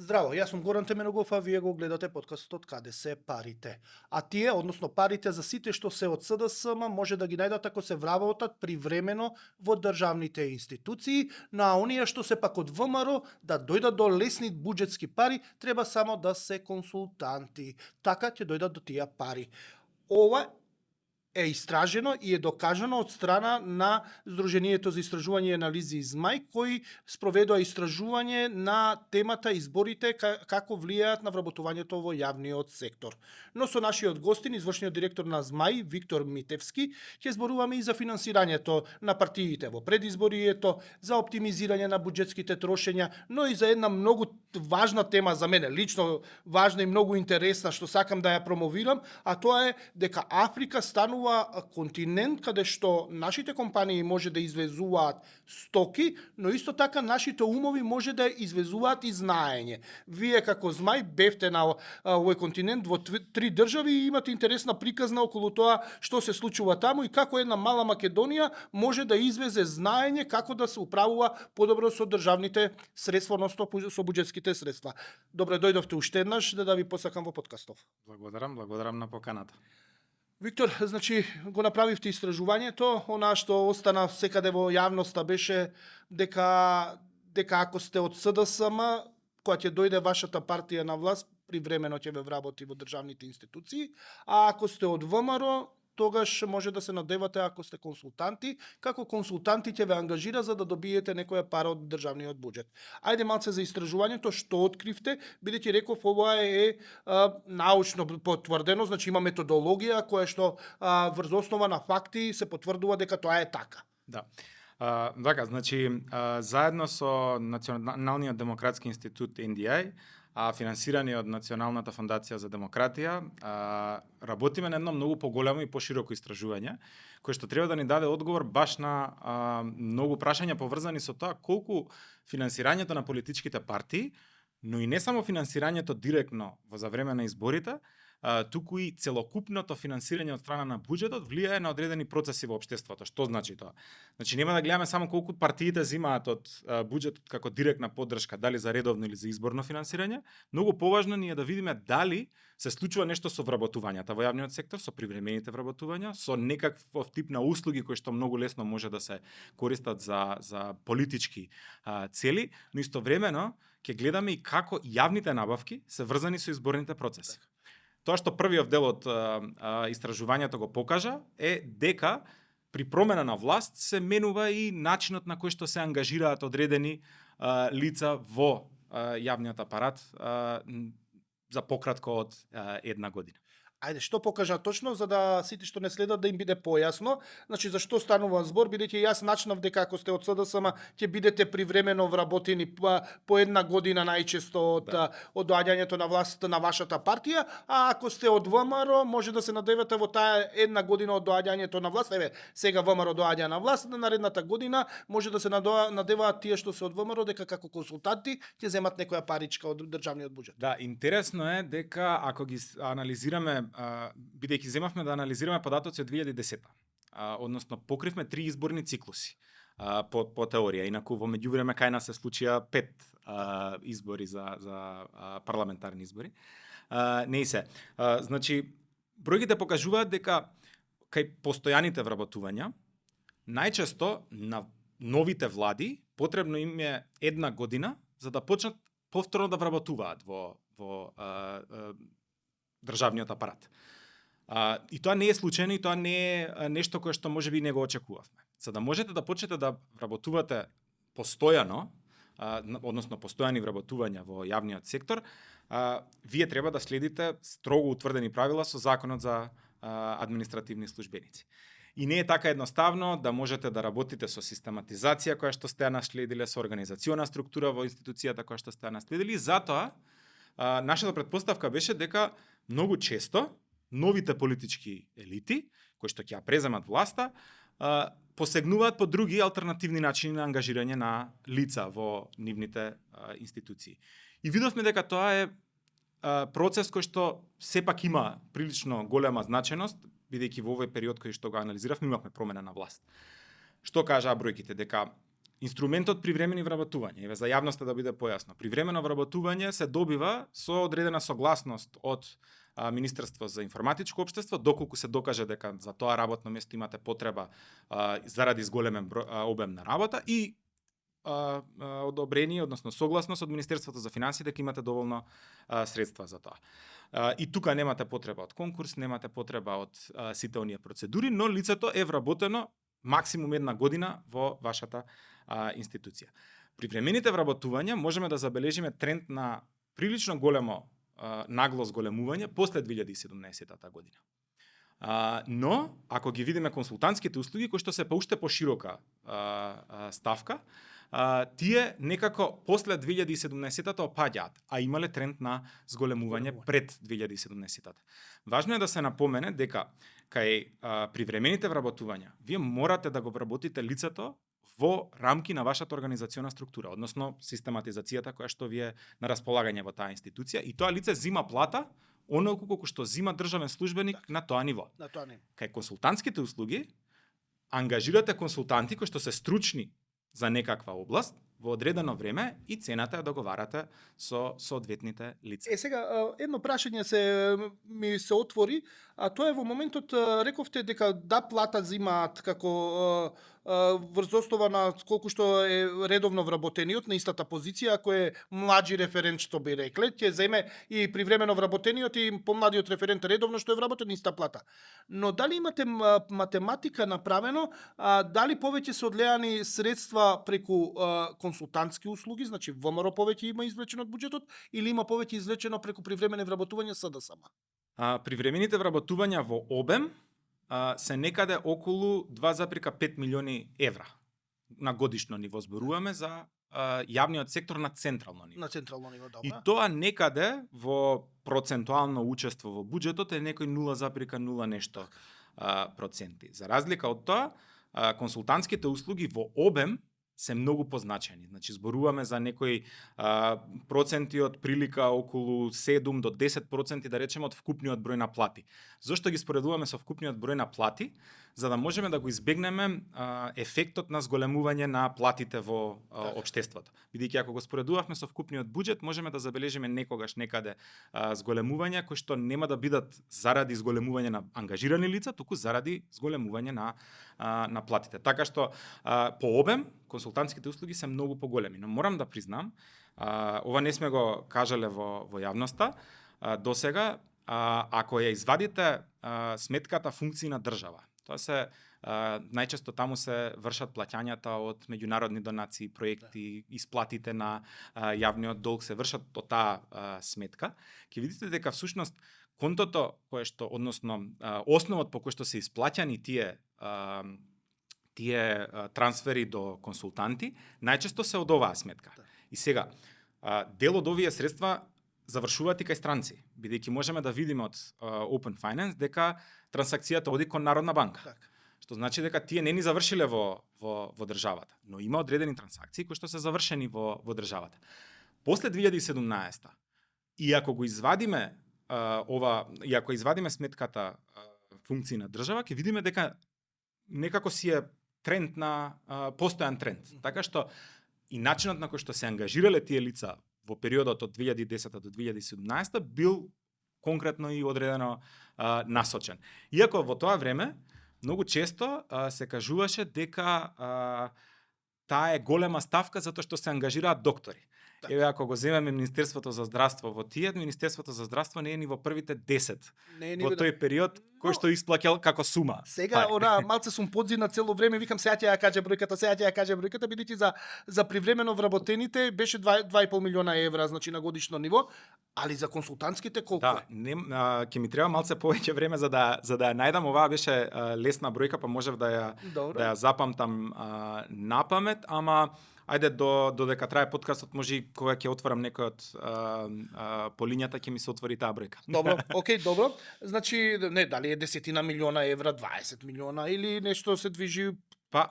Здраво, јас сум Горан Теменогов, а вие го гледате подкастот Каде се парите. А тие, односно парите за сите што се од СДСМ, може да ги најдат ако се вработат привремено во државните институции, но а оние што се пак од ВМРО да дојдат до лесни буџетски пари, треба само да се консултанти. Така ќе дојдат до тие пари. Ова е истражено и е докажано од страна на Сдруженијето за истражување и анализи ЗМАј, кои спроведоа истражување на темата изборите како влијаат на вработувањето во јавниот сектор. Но со нашиот гостин, извршниот директор на ЗМАј, Виктор Митевски, ќе зборуваме и за финансирањето на партиите во предизборието, за оптимизирање на буџетските трошења, но и за една многу важна тема за мене, лично важна и многу интересна, што сакам да ја промовирам, а тоа е дека Африка станува континент каде што нашите компании може да извезуваат стоки, но исто така нашите умови може да извезуваат и знаење. Вие како ЗМАј бевте на овој континент во 3 држави и имате интересна приказна околу тоа што се случува таму и како една мала Македонија може да извезе знаење како да се управува подобро со државните средства, односно со буџетските средства. Добре дојдовте уште еднаш да ви посакам во подкастов. Благодарам на поканата. Виктор, значи го направивте истражувањето, она што остана секаде во јавноста беше дека ако сте од СДСМ, кога ќе дојде вашата партија на власт, привремено ќе ве вработи во државните институции, а ако сте од ВМРО, тогаш може да се надевате ако сте консултанти, како консултанти ќе ве ангажира за да добиете некоја пара од државниот буџет. Ајде малце за истражувањето, што откривте, бидејќи реков ова е научно потврдено, значи има методологија која што врз основа на факти се потврдува дека тоа е така. Да. Така, значи, заедно со Националниот демократски институт NDI, финансирани од Националната фондација за демократија, работиме на едно многу поголемо и пошироко истражување, кое што треба да ни даде одговор баш на многу прашања поврзани со тоа колку финансирањето на политичките партии, но и не само финансирањето директно за време на изборите, туку и целокупното финансирање од страна на буџетот влијае на одредени процеси во општеството. Што значи тоа? Значи нема да гледаме само колку партиите земаат од буџетот како директна поддршка, дали за редовно или за изборно финансирање, многу поважно ни е да видиме дали се случува нешто со вработувањата во јавниот сектор, со привремените вработувања, со некаков тип на услуги кои што многу лесно може да се користат за политички цели, но истовремено ќе гледаме и како јавните набавки се врзани со изборните процеси. Тоа што првиот дел од истражувањето го покажа е дека при промена на власт се менува и начинот на кој што се ангажираат одредени лица во јавниот апарат за пократко од една година. Ајде, што покажа точно, за да сите што не следат да им биде појасно. Значи, за што станува збор, бидејќи јас начнав дека ако сте од СДСМ, ќе бидете привремено вработени по една година најчесто од доаѓањето на власт на вашата партија, а ако сте од ВМРО, може да се надевате во таа една година од доаѓањето на власт. Еве, сега ВМРО доаѓа на власт, на наредната година може да се надеваат тие што се од ВМРО дека како консултанти ќе земат некоја паричка од државниот буџет. Да, интересно е дека ако ги анализираме, бидејќи земавме да анализираме податоци од 2010, односно покривме 3 изборни циклуси по теорија, инаку во меѓувреме кај нас се случија 5 избори за парламентарни избори. Не се. Значи, бројките покажуваат дека кај постојаните вработувања, најчесто на новите влади потребно им е една година за да почнат повторно да вработуваат во државниот апарат. И тоа не е случајно и тоа не е нешто кое што можеби не го очекувавме. За да можете да почнете да вработувате постојано, односно постојани вработувања во јавниот сектор, вие треба да следите строго утврдени правила со Законот за административни службеници. И не е така едноставно да можете да работите со систематизација која што сте наследиле, со организациона структура во институцијата која што сте наследили. Затоа, нашата претпоставка беше дека многу често новите политички елити, кои што ќе ја преземат власта, посегнуваат по други алтернативни начини на ангажирање на лица во нивните институции. И видовме дека тоа е процес кој што сепак има прилично голема значеност, бидејќи во овој период кој што го анализиравме имавме промена на власт. Што кажаа бројките? Дека инструментот привремени вработување, еве за јавноста да биде појасно. Привремено вработување се добива со одредена согласност од Министерство за информатичко општество, доколку се докаже дека за тоа работно место имате потреба заради зголемен обем на работа и одобрение, односно согласност од Министерството за финансии дека имате доволно средства за тоа. И тука немате потреба од конкурс, немате потреба од сите оние процедури, но лицето е вработено максимум 1 година во вашата институција. При времените вработувања можеме да забележиме тренд на прилично големо нагло зголемување после 2017 година. Но, ако ги видиме консултантските услуги, кои што се па уште поширока ставка, тие некако после 2017-та опаѓаат, а имале тренд на зголемување пред 2017-та. Важно е да се напомене дека кај привремените вработувања, вие морате да го вработите лицето во рамки на вашата организациона структура, односно систематизацијата која што ви е на располагање во таа институција, и тоа лице зима плата онолку колку што зима државен службеник на тоа ниво. На тоа не. Кај консултантските услуги ангажирате консултанти кои што се стручни за некаква област во одредено време и цената ја договарате со соодветните лица. Сега едно прашање ми се отвори, а тоа е во моментот рековте дека да плата зимаат како врз основа на колку што е редовно вработениот на истата позиција, ако е млади референт што би рекле, ќе земе и привремено вработениот и помладиот референт редовно што е вработен иста плата. Но дали имате математика направено, дали повеќе се одлеани средства преку консултантски услуги, значи ВМРО повеќе има извлечено од буџетот или има повеќе извлечено преку привремени вработувања СДСМ? Привремените вработувања во обем се некаде околу 2,5 милиони евра на годишно ниво зборуваме за јавниот сектор на централно ниво. На централно ниво, добро. И тоа некаде во процентуално учество во буџетот е некој 0,0 нешто проценти. За разлика од тоа, консултантските услуги во обем се многу позначени. Значи, зборуваме за некои проценти од прилика околу 7 до 10%, да речеме, од вкупниот број на плати. Зошто ги споредуваме со вкупниот број на плати? За да можеме да го избегнеме ефектот на зголемување на платите во општеството. Бидејќи ако го споредувавме со вкупниот буџет, можеме да забележиме некогаш некаде зголемувања кои што нема да бидат заради зголемување на ангажирани лица, туку заради зголемување на платите. Така што по обем консултантските услуги се многу поголеми, но морам да признам, ова не сме го кажале во јавноста досега, ако ја извадите сметката функции на држава, тоа се најчесто таму се вршат плаќањата од меѓународни донации, проекти, исплатите на јавниот долг се вршат од таа сметка. Ќе видите дека всушност контото кое што, односно основот по кој што се исплаќани тие трансфери до консултанти, најчесто се од оваа сметка. И сега, дел од овие средства завршуваат и кај странци, бидејќи можеме да видиме од Open Finance дека трансакцијата оди кон Народна банка. Так. Што значи дека тие не ни завршиле во државата, но има одредени трансакции кои што се завршени во државата. После 2017, и ако го извадиме и ако извадиме сметката функции на држава, ќе видиме дека некако си е тренд на постојан тренд. Така што и начинот на кој што се ангажирале тие лица во периодот од 2010 до 2017 бил конкретно и одредено насочен. Иако во тоа време многу често се кажуваше дека таа е голема ставка затоа што се ангажираат доктори. Еве, ако го земеме Министерството за здравство, во тие Министерството за здравство не е ни во првите 10 во тој период кој што исплаќал како сума. Сега малце сум подзина цело време, викам сега ќе ја каже бројката, бидејќи за привремено вработените беше 2,5 милиона евра, значи на годишно ниво, али за консултантските колку е? Ќе ми треба малце повеќе време за да ја најдам. Оваа беше лесна бројка, па можев да ја запамтам напамет, ама ајде додека трае подкастот, може и кога ќе отворам некој од по линијата ќе ми се отвори таа бројка. Добро, окей, добро. Значи, не, дали е 10 милиона евра, 20 милиона или нешто се движи? Па,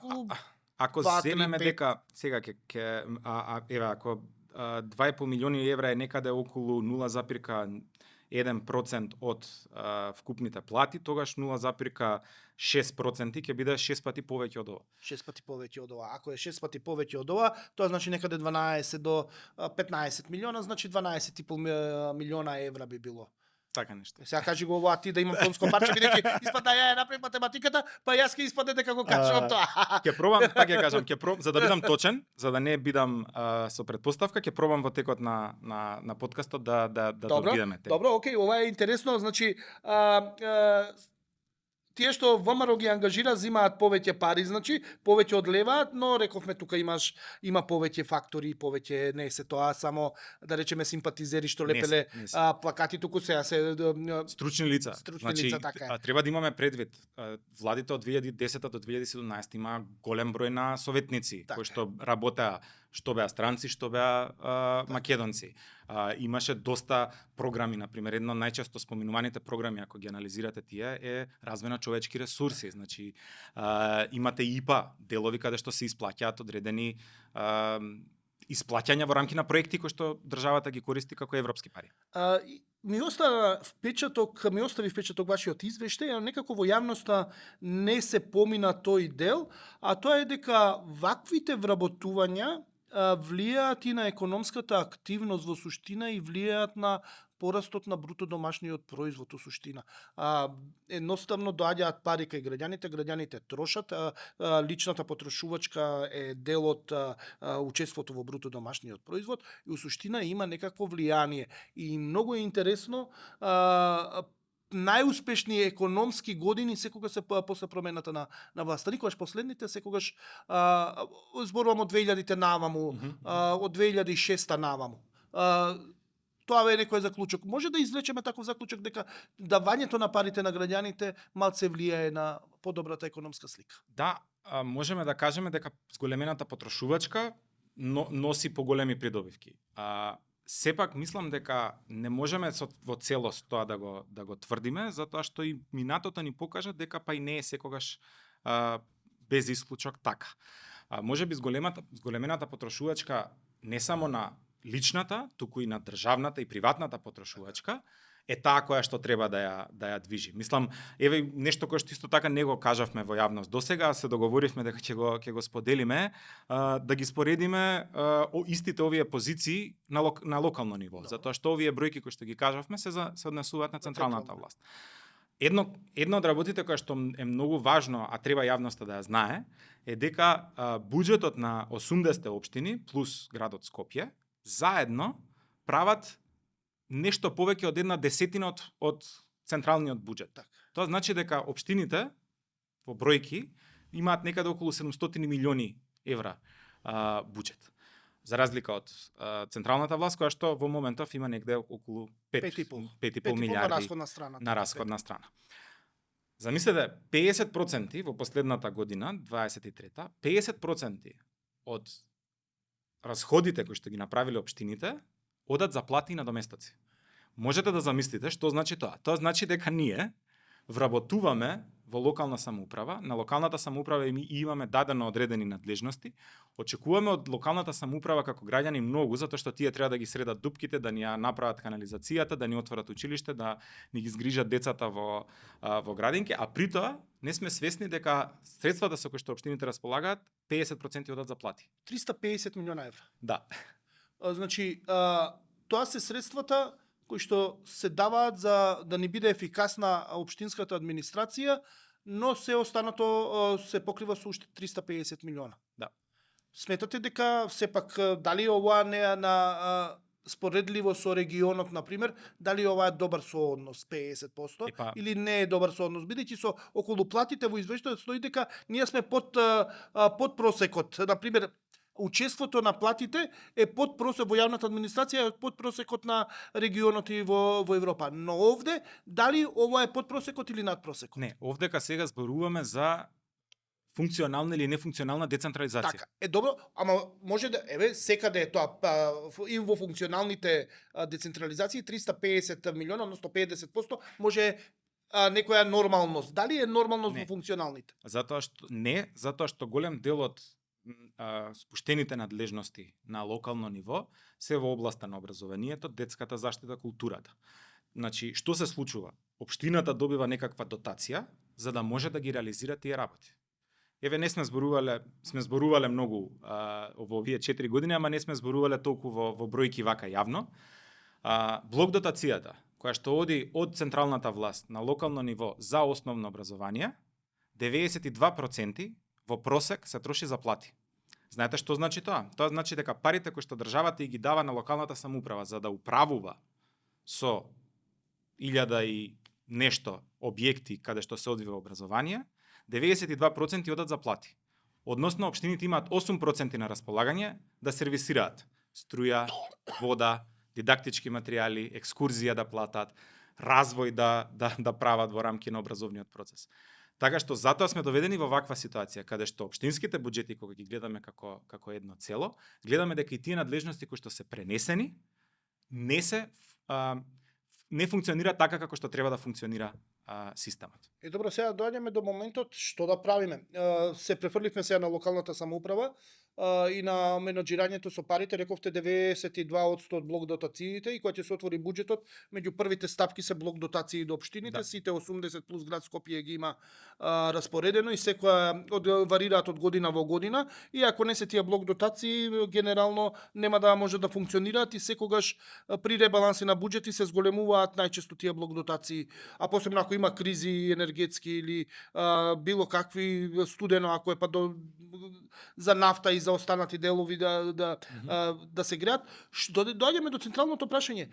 ако земеме дека сега еве, ако 2,5 милиони евра е некаде околу 0,1 1% од вкупните плати, тогаш 0,6% ќе биде 6 пати повеќе од ова. 6 пати повеќе од ова. Ако е 6 пати повеќе од ова, тоа значи некаде 12 до 15 милиона, значи 12,5 милиона евра би било. Така нешто. Сега кажи го ова ти да имам тонско парче, бидејќи испадна ја направи математиката, па јас ќе испаде дека го кажувам тоа. Ќе пробам, пак ќе кажам, за да бидам точен, за да не бидам со предпоставка, ќе пробам во текот на подкастот да одбидеме те. Добро, окей, ова е интересно, значи тие што ВМРО ги ангажира земаат повеќе пари, значи повеќе одлеваат, но рековме тука има повеќе фактори, повеќе не се тоа само да речеме симпатизери што лепеле плакати, туку се стручни лица. Значи, така е. Треба да имаме предвид владите од 2010 до 2017 има голем број на советници кои што работеа, што беа странци, што беа македонци. Имаше доста програми, например, едно најчесто споменуваните програми, ако ги анализирате тие, е развој на човечки ресурси. Значи, имате ИПА, делови каде што се исплаќаат одредени исплаќања во рамки на проекти кои што државата ги користи како европски пари. Ми остави впечаток вашиот извештај, а некако во јавноста не се помина тој дел, а тоа е дека ваквите вработувања влијаат и на економската активност во суштина и влијаат на порастот на бруто домашниот производ во суштина. Едноставно доаѓаат пари кај граѓаните трошат, личната потрошувачка е дел од учеството во бруто домашниот производ и во суштина има некакво влијание. И многу е интересно, најуспешни економски години секогаш се после промената на власта. Никогаш последните, секогаш зборувам од 2000-те наваму, од 2006-та наваму. Тоа е некој заклучок. Може да извлечеме таков заклучок дека давањето на парите на граѓаните малце влијае на подобрата економска слика. Да, можеме да кажеме дека зголемената потрошувачка носи поголеми придобивки. Сепак мислам дека не можеме во целост тоа да го тврдиме, затоа што и минатото ни покажа дека па и не е секогаш без исклучок така. Можеби зголемената потрошувачка не само на личната, туку и на државната и приватната потрошувачка е таа која што треба да ја движи. Мислам, еве нешто кое што исто така не го кажавме во јавност досега, се договоривме дека ќе го споделиме, да ги споредиме истите овие позиции на локално ниво, затоа што овие бројки кои што ги кажавме се однесуваат на централната власт. Едно од работите која што е многу важно, а треба јавноста да ја знае, е дека буџетот на 80 општини плюс градот Скопје заедно прават нешто повеќе од 1/10 од централниот буџет. Тоа значи дека општините во бројки имаат некаде околу 700 милиони евра буџет. За разлика од централната власт која што во моментов има негде околу 5,5 милиарди на расходна страна. Замислете, 50% во последната година, 23-та, 50% од расходите кои што ги направиле општините одат за плати и надоместоци. Можете да замислите што значи тоа. Тоа значи дека ние вработуваме во локална самоуправа, на локалната самоуправа имаме дадено одредени надлежности, очекуваме од локалната самоуправа како граѓани многу, затоа што тие треба да ги средат дупките, да ни ја направат канализацијата, да ни отворат училиште, да ни ги згрижат децата во градинки, а при тоа не сме свесни дека средствата со кои што општините располагаат, 50% одат за плати. 350 милиона евра. Да. Значи, тоа се средствата кои што се даваат за да ни биде ефикасна општинската администрација, но се останато се покрива со уште 350 милиона. Да. Сметате дека сепак дали ова не е на споредливо со регионот, например, дали ова е добар сооднос 50% или не е добар сооднос, бидејќи со околу платите во извештајот стои дека ние сме под просекот. Например, учеството на платите е под просек во јавната администрација, е под просекот на регионот и во Европа. Но овде, дали ова е под просекот или над просекот? Не, овдека сега зборуваме за функционална или нефункционална децентрализација. Така, добро, ама може да, секаде е тоа, и во функционалните децентрализации 350 милиона, односно 50%, може некоја нормалност. Дали е нормалност во функционалните? Затоа што голем дел од спуштените надлежности на локално ниво се во областа на образованието, детската заштита, културата. Значи, што се случува? Општината добива некаква дотација за да може да ги реализира тие работи. Еве не сме зборувале многу во овие 4 години, ама не сме зборувале толку во бројки вака јавно. Блок дотацијата, која што оди од централната власт на локално ниво за основно образование, 92% во просек се троши за плати. Знаете што значи тоа? Тоа значи дека парите кои што државата и ги дава на локалната самоуправа за да управува со 1000 и нешто објекти каде што се одвива образование, 92% одат за плати. Односно, општините имаат 8% на располагање да сервисираат струја, вода, дидактички материјали, екскурзија да платат, развој да прават во рамки на образовниот процес. Така што затоа сме доведени во ваква ситуација, каде што општинските буџети, кога ги гледаме како едно цело, гледаме дека и тие надлежности кои што се пренесени, не функционира така како што треба да функционира системот. Добро, сега доаѓаме до моментот што да правиме. Се префрливме сега на локалната самоуправа и на менаџирањето со парите, рековте 92% од блок дотациите и кога ќе се отвори буџетот, меѓу првите стапки се блок дотации до општините, Да. сите 80 плюс град Скопје ги има распоредено и секоја варираат од година во година и ако не се тие блок дотации, генерално нема да може да функционираат и секогаш при ребаланси на буџети се зголемуваат најчесто тие блок дотации, а посебно ако има кризи енергетски или било какви студено, ако е па за нафта и за останати делови да се греат, доаѓаме до централното прашање.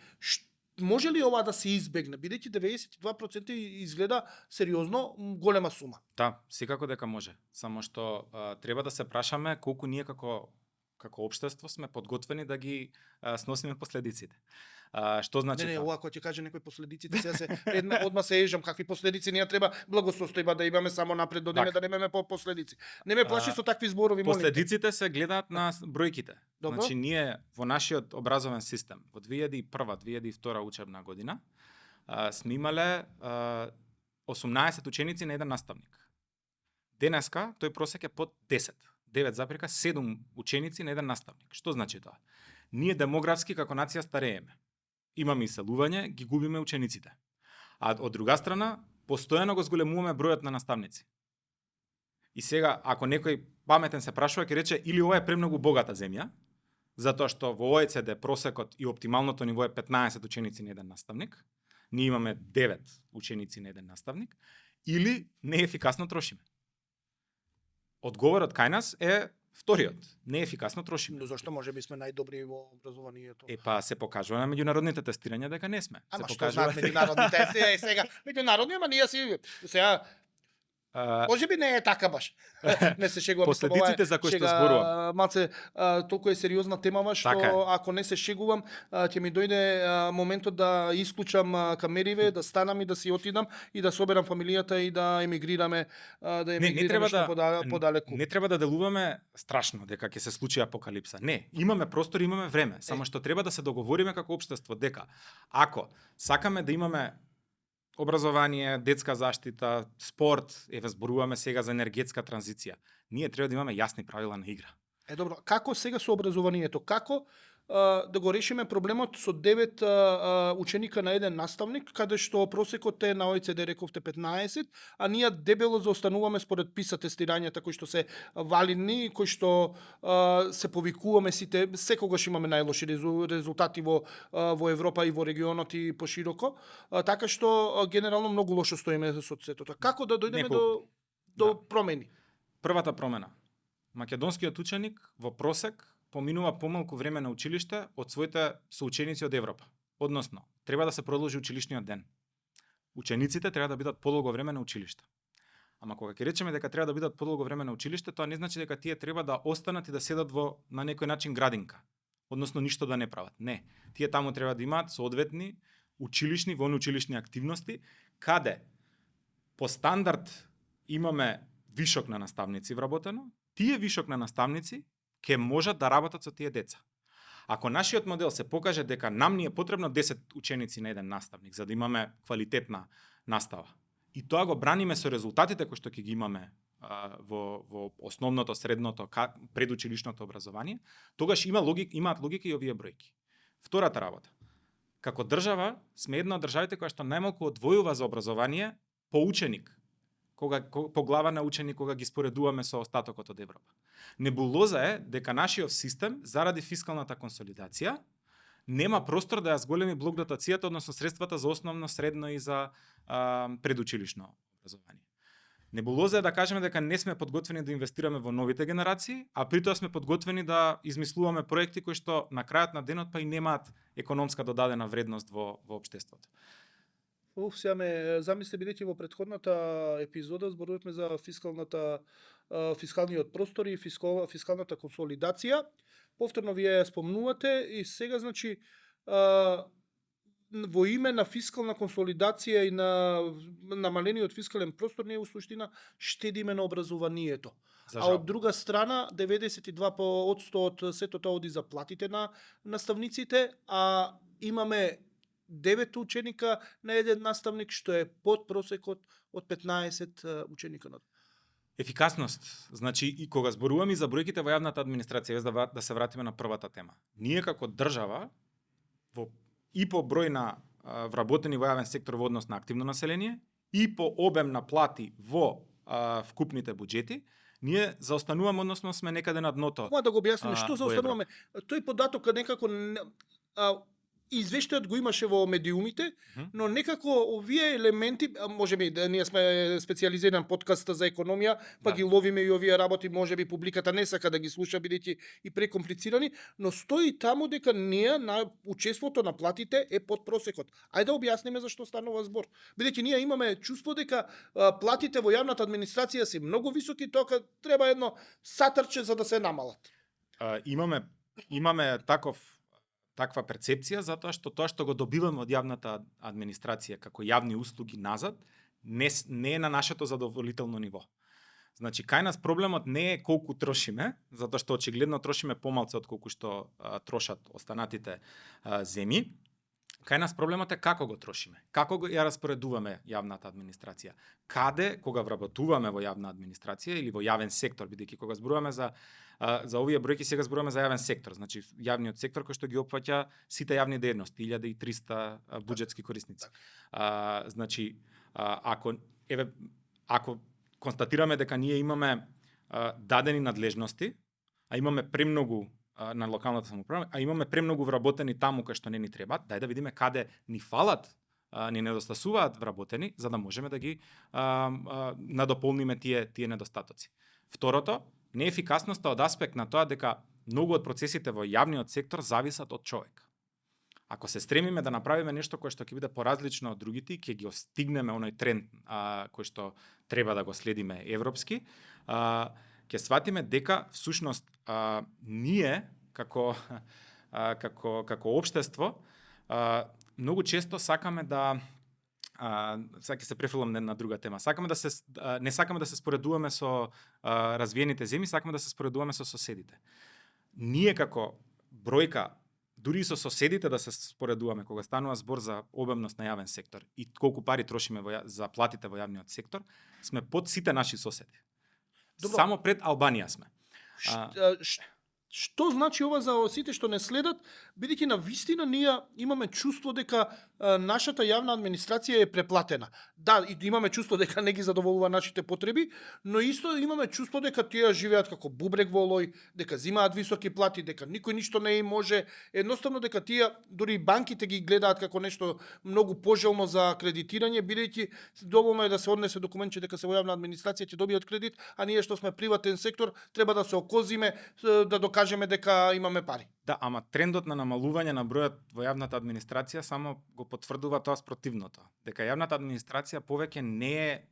Може ли ова да се избегне, бидејќи 92% изгледа сериозно голема сума? Да, секако дека може. Само што треба да се прашаме колку ние како општество сме подготвени да ги сносиме последиците. Што значи Не, тоа? ова кога ќе каже некои последиците, сега одма се ежам какви последици ние треба благосостојба да имаме само напред додеме да немаме последици. Не ме плаши со такви зборови, молим. Последиците се гледаат на бројките. Добро. Значи ние во нашиот образовен систем во 2001-2002 учебна година сме имале 18 ученици на еден наставник. Денеска тој просек е под 10. 9,7 ученици на еден наставник. Што значи тоа? Ние демографски како нација старееме. Имаме иселување, ги губиме учениците. А од друга страна, постојано го зголемуваме бројот на наставници. И сега, ако некој паметен се прашува, ќе рече или ова е премногу богата земја, затоа што во ОЕЦД просекот и оптималното ниво е 15 ученици на еден наставник, ние имаме 9 ученици на еден наставник, или неефикасно трошиме. Одговорот кај нас е вториот. Неефикасно трошиме. Но зашто може би сме најдобри во образованието? Па се покажува на меѓународните тестирања дека не сме. Ама се што знаат меѓународните? Сега меѓународни, ама ние си сега може би не е така баш. Не се шегувам. Последиците за кои што зборувам. Малце толку е сериозна темава што Така е. ако не се шегувам, ќе ми дојде моментот да исклучам камериве, да станам и да си отидам и да соберам фамилијата и да емигрираме, подалеку. Не треба да делуваме страшно дека ќе се случи апокалипса. Не, имаме простор, имаме време, само што треба да се договориме како општество дека ако сакаме да имаме образование, детска заштита, спорт, еве зборуваме сега за енергетска транзиција. Ние треба да имаме јасни правила на игра. Добро, како сега со образованието? Како да го решиме проблемот со 9 ученика на еден наставник, каде што просекот е на ОЕЦД рековте 15, а ние дебело заостануваме според PISA тестирањата кои што се валидни, кои што се повикуваме сите, секогаш имаме најлоши резултати во Европа и во регионот и пошироко, така што генерално многу лошо стоиме со сето тоа. Како да дојдеме до промени? Првата промена. Македонскиот ученик во просек поминува помалку време на училиште од своите соученици од Европа. Односно, треба да се продолжи училишниот ден. Учениците треба да бидат подолго време на училиште. Ама кога ќе речеме дека треба да бидат подолго време на училиште, тоа не значи дека тие треба да останат и да седат на некој начин градинка. Односно ништо да не прават. Не, тие таму треба да имаат соодветни училишни, военно-училишни активности, каде по стандард имаме вишок на наставници вработено, тие вишок на наставници ќе можат да работат со тие деца. Ако нашиот модел се покаже дека нам ни е потребно 10 ученици на еден наставник за да имаме квалитетна настава, и тоа го браниме со резултатите кои што ќе ги имаме во основното, средното, предучилишното образование, тогаш имаат логика и овие бројки. Втората работа. како држава сме една од државите која што најмалку одвојува за образование по ученик, по глава на ученик кога ги споредуваме со остатокот од Европа. Небулоза е дека нашиот систем заради фискалната консолидација нема простор да ја зголеми блок дотацијата, односно средствата за основно, средно и за предучилишно образование. Небулоза е да кажеме дека не сме подготвени да инвестираме во новите генерации, а притоа сме подготвени да измислуваме проекти кои што на крајот на денот па и немаат економска додадена вредност во општеството. Сега ме замисли, бидејќи во претходната епизода зборувавме за фискалниот простор и фискалната консолидација. Повторно вие спомнувате и сега значи во име на фискална консолидација и на намалениот фискален простор ние во суштина штедиме на образованието. А од друга страна 92% од сето тоа оди за платите на наставниците, а имаме 9 ученика на еден наставник, што е под просекот од 15 ученика на. Ефикасност. Значи, и кога зборуваме за бројките во јавната администрација, да се вратиме на првата тема. Ние како држава, и по број на вработени во јавен сектор во однос на активно население, и по обем на плати во вкупните буџети, ние заостануваме, односно сме некаде на дното. Моја да го објасниме што заостануваме. Тој податок некако извештајот го имаше во медиумите, но некако овие елементи, можеби да ние сме специјализиран подкаст за економија, па ги ловиме и овие работи, можеби публиката не сака да ги слуша бидејќи и прекомплицирани, но стои таму дека ние на учеството на платите е под просекот. Ајде да објасниме зашто станува збор. Бидејќи ние имаме чувство дека платите во јавната администрација се многу високи, тоа треба едно сатарче за да се намалат. Имаме таква перцепција, затоа што тоа што го добиваме од јавната администрација како јавни услуги назад, не е на нашето задоволително ниво. Значи, кај нас проблемот не е колку трошиме, затоа што очигледно трошиме помалку од колку што трошат останатите земји. Кај нас проблемот е како го трошиме, како ја распоредуваме јавната администрација, каде, кога вработуваме во јавна администрација или во јавен сектор, бидејќи кога зборуваме за овие бројки, сега зборуваме за јавен сектор, значи јавниот сектор кој што ги опфаќа сите јавни дејности, 1300 буџетски корисници. Значи, ако констатираме дека ние имаме дадени надлежности, а имаме премногу на локалната самоуправа, а имаме премногу вработени таму кај што не ни требаат, дај да видиме каде ни фалат, ни недостасуваат вработени, за да можеме да ги надополниме тие недостатоци. Второто, неефикасноста од аспект на тоа дека многу од процесите во јавниот сектор зависат од човек. Ако се стремиме да направиме нешто кое што ќе биде поразлично од другите, ќе ги остигнеме оној тренд кој што треба да го следиме европски, ќе сватиме дека всушност ние како општество многу често сакаме да сега ќе се префрлам на друга тема. Не сакаме да се споредуваме со развиените земји, сакаме да се споредуваме со соседите. Ние како бројка, дури и со соседите да се споредуваме кога станува збор за обемност на јавен сектор и колку пари трошиме за платите во јавниот сектор, сме под сите наши соседи. Добро. Само пред Албанија сме. Што значи ова за сите што не следат, бидејќи на вистина ние имаме чувство дека нашата јавна администрација е преплатена. Да, имаме чувство дека не ги задоволува нашите потреби, но исто имаме чувство дека тие живеат како бубрек во олој, дека зимаат високи плати, дека никој ништо не им може, едноставно дека тие дури банките ги гледаат како нешто многу пожелно за кредитирање, бидејќи доволно е да се однесе документче дека се во јавна администрација ќе добијат кредит, а ние што сме приватен сектор треба да се окозиме да кажеме дека имаме пари. Да, ама трендот на намалување на бројот во јавната администрација само го потврдува тоа спротивното. Дека јавната администрација повеќе не е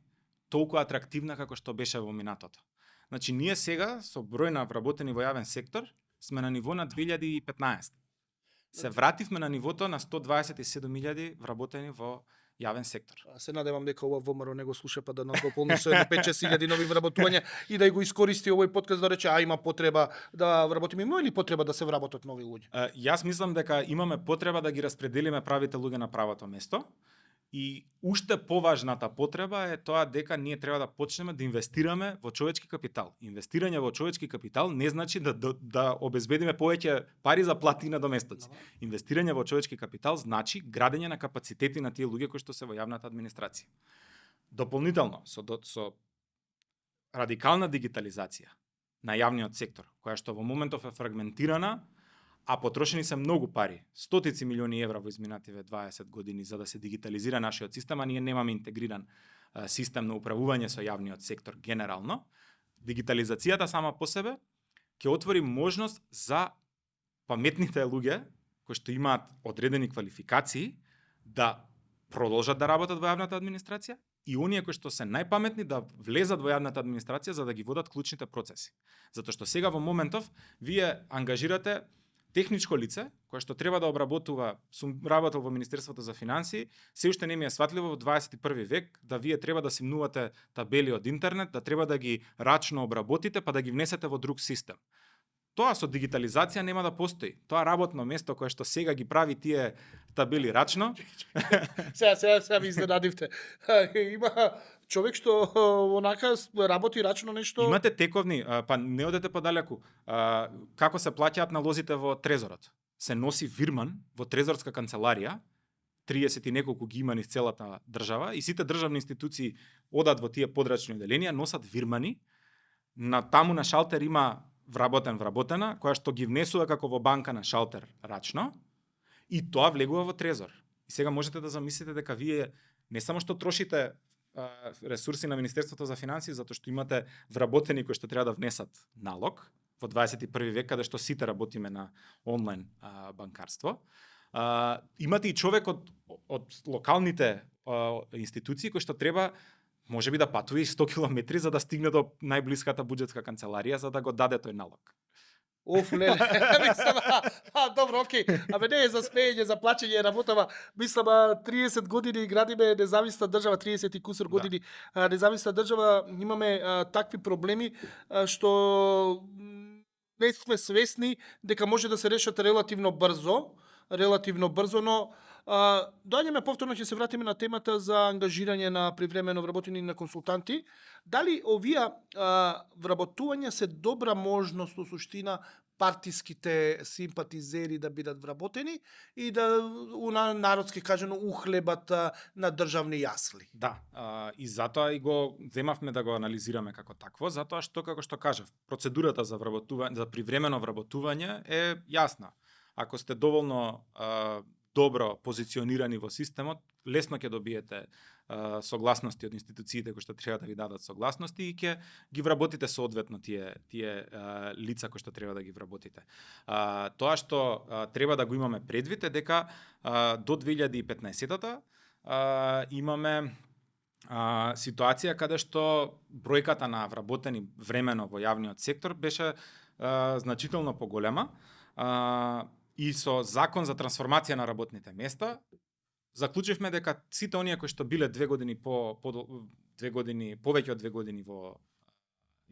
толку атрактивна како што беше во минатото. Значи, ние сега со број на вработени во јавен сектор сме на ниво на 2015. Се вративме на нивото на 127.000 вработени во јавен сектор. Се надевам дека ова ВМРО не го слуша па да нас дополни со 5-6 нови вработувања и да го искористи овој подкаст да рече има потреба да вработиме, има или потреба да се вработат нови луѓе? Јас мислам дека имаме потреба да ги распределиме правите луѓе на правото место И уште поважната потреба е тоа дека ние треба да почнеме да инвестираме во човечки капитал. Инвестирање во човечки капитал не значи да обезбедиме повеќе пари за плати и надоместоци. Инвестирање во човечки капитал значи градење на капацитети на тие луѓе кои што се во јавната администрација. Дополнително, со радикална дигитализација на јавниот сектор, која што во моментов е фрагментирана, а потрошени се многу пари, стотици милиони евра во изминативе 20 години за да се дигитализира нашиот систем, а ние немаме интегриран систем на управување со јавниот сектор генерално. Дигитализацијата сама по себе ќе отвори можност за паметните луѓе кои што имаат одредени квалификации да продолжат да работат во јавната администрација и оние кои што се најпаметни да влезат во јавната администрација за да ги водат клучните процеси. Затоа што сега во моментов вие ангажирате техничко лице, кое што треба да обработува, сум работел во Министерството за финансии, се уште не ми е сватливо во 21 век да вие треба да симнувате табели од интернет, да треба да ги рачно обработите, па да ги внесете во друг систем. Тоа со дигитализација нема да постои. Тоа работно место кое што сега ги прави тие табели рачно. Сега ми изненадивте. Има човек што онака работи рачно нешто. Имате тековни, па не одете подалеку. Како се плаќаат налозите во трезорот? Се носи вирман во трезорска канцеларија, 30 и неколку ги има низ целата држава и сите државни институции одат во тие подрачни оделенија, носат вирмани. На таму на шалтер има вработена, која што ги внесува како во банка на шалтер рачно, и тоа влегува во трезор. И сега можете да замислите дека вие не само што трошите ресурси на Министерството за финансии, затоа што имате вработени кои што треба да внесат налог во 21 век, каде што сите работиме на онлайн банкарство. Имате и човек од локалните институции кои што треба може би да патува и 100 километри за да стигне до најблиската буџетска канцеларија за да го даде тој налог. Оф, леле. Мислам, добро, окей. Абе не е за спеење, за плаќање работава. Мислам, 30 години градиме независна држава, 30 и кусур години независна држава, имаме такви проблеми што не сме свесни дека може да се решат релативно брзо, но доаѓаме повторно, ќе се вратиме на темата за ангажирање на привремено вработени на консултанти. Дали овие вработувања се добра можност во суштина партиските симпатизери да бидат вработени и да народски кажано ухлебат на државни јасли? Да, и затоа и го земавме да го анализираме како такво, затоа што како што кажав, процедурата за вработување, за привремено вработување е јасна. Ако сте доволно добро позиционирани во системот, лесно ќе добиете согласности од институциите кои што треба да ви дадат согласности и ќе ги вработите соодветно тие лица кои што треба да ги вработите. Тоа што треба да го имаме предвид е дека до 2015-та имаме ситуација каде што бројката на вработени времено во јавниот сектор беше значително поголема. И со закон за трансформација на работните места заклучивме дека сите оние кои што биле 2 години повеќе од 2 години во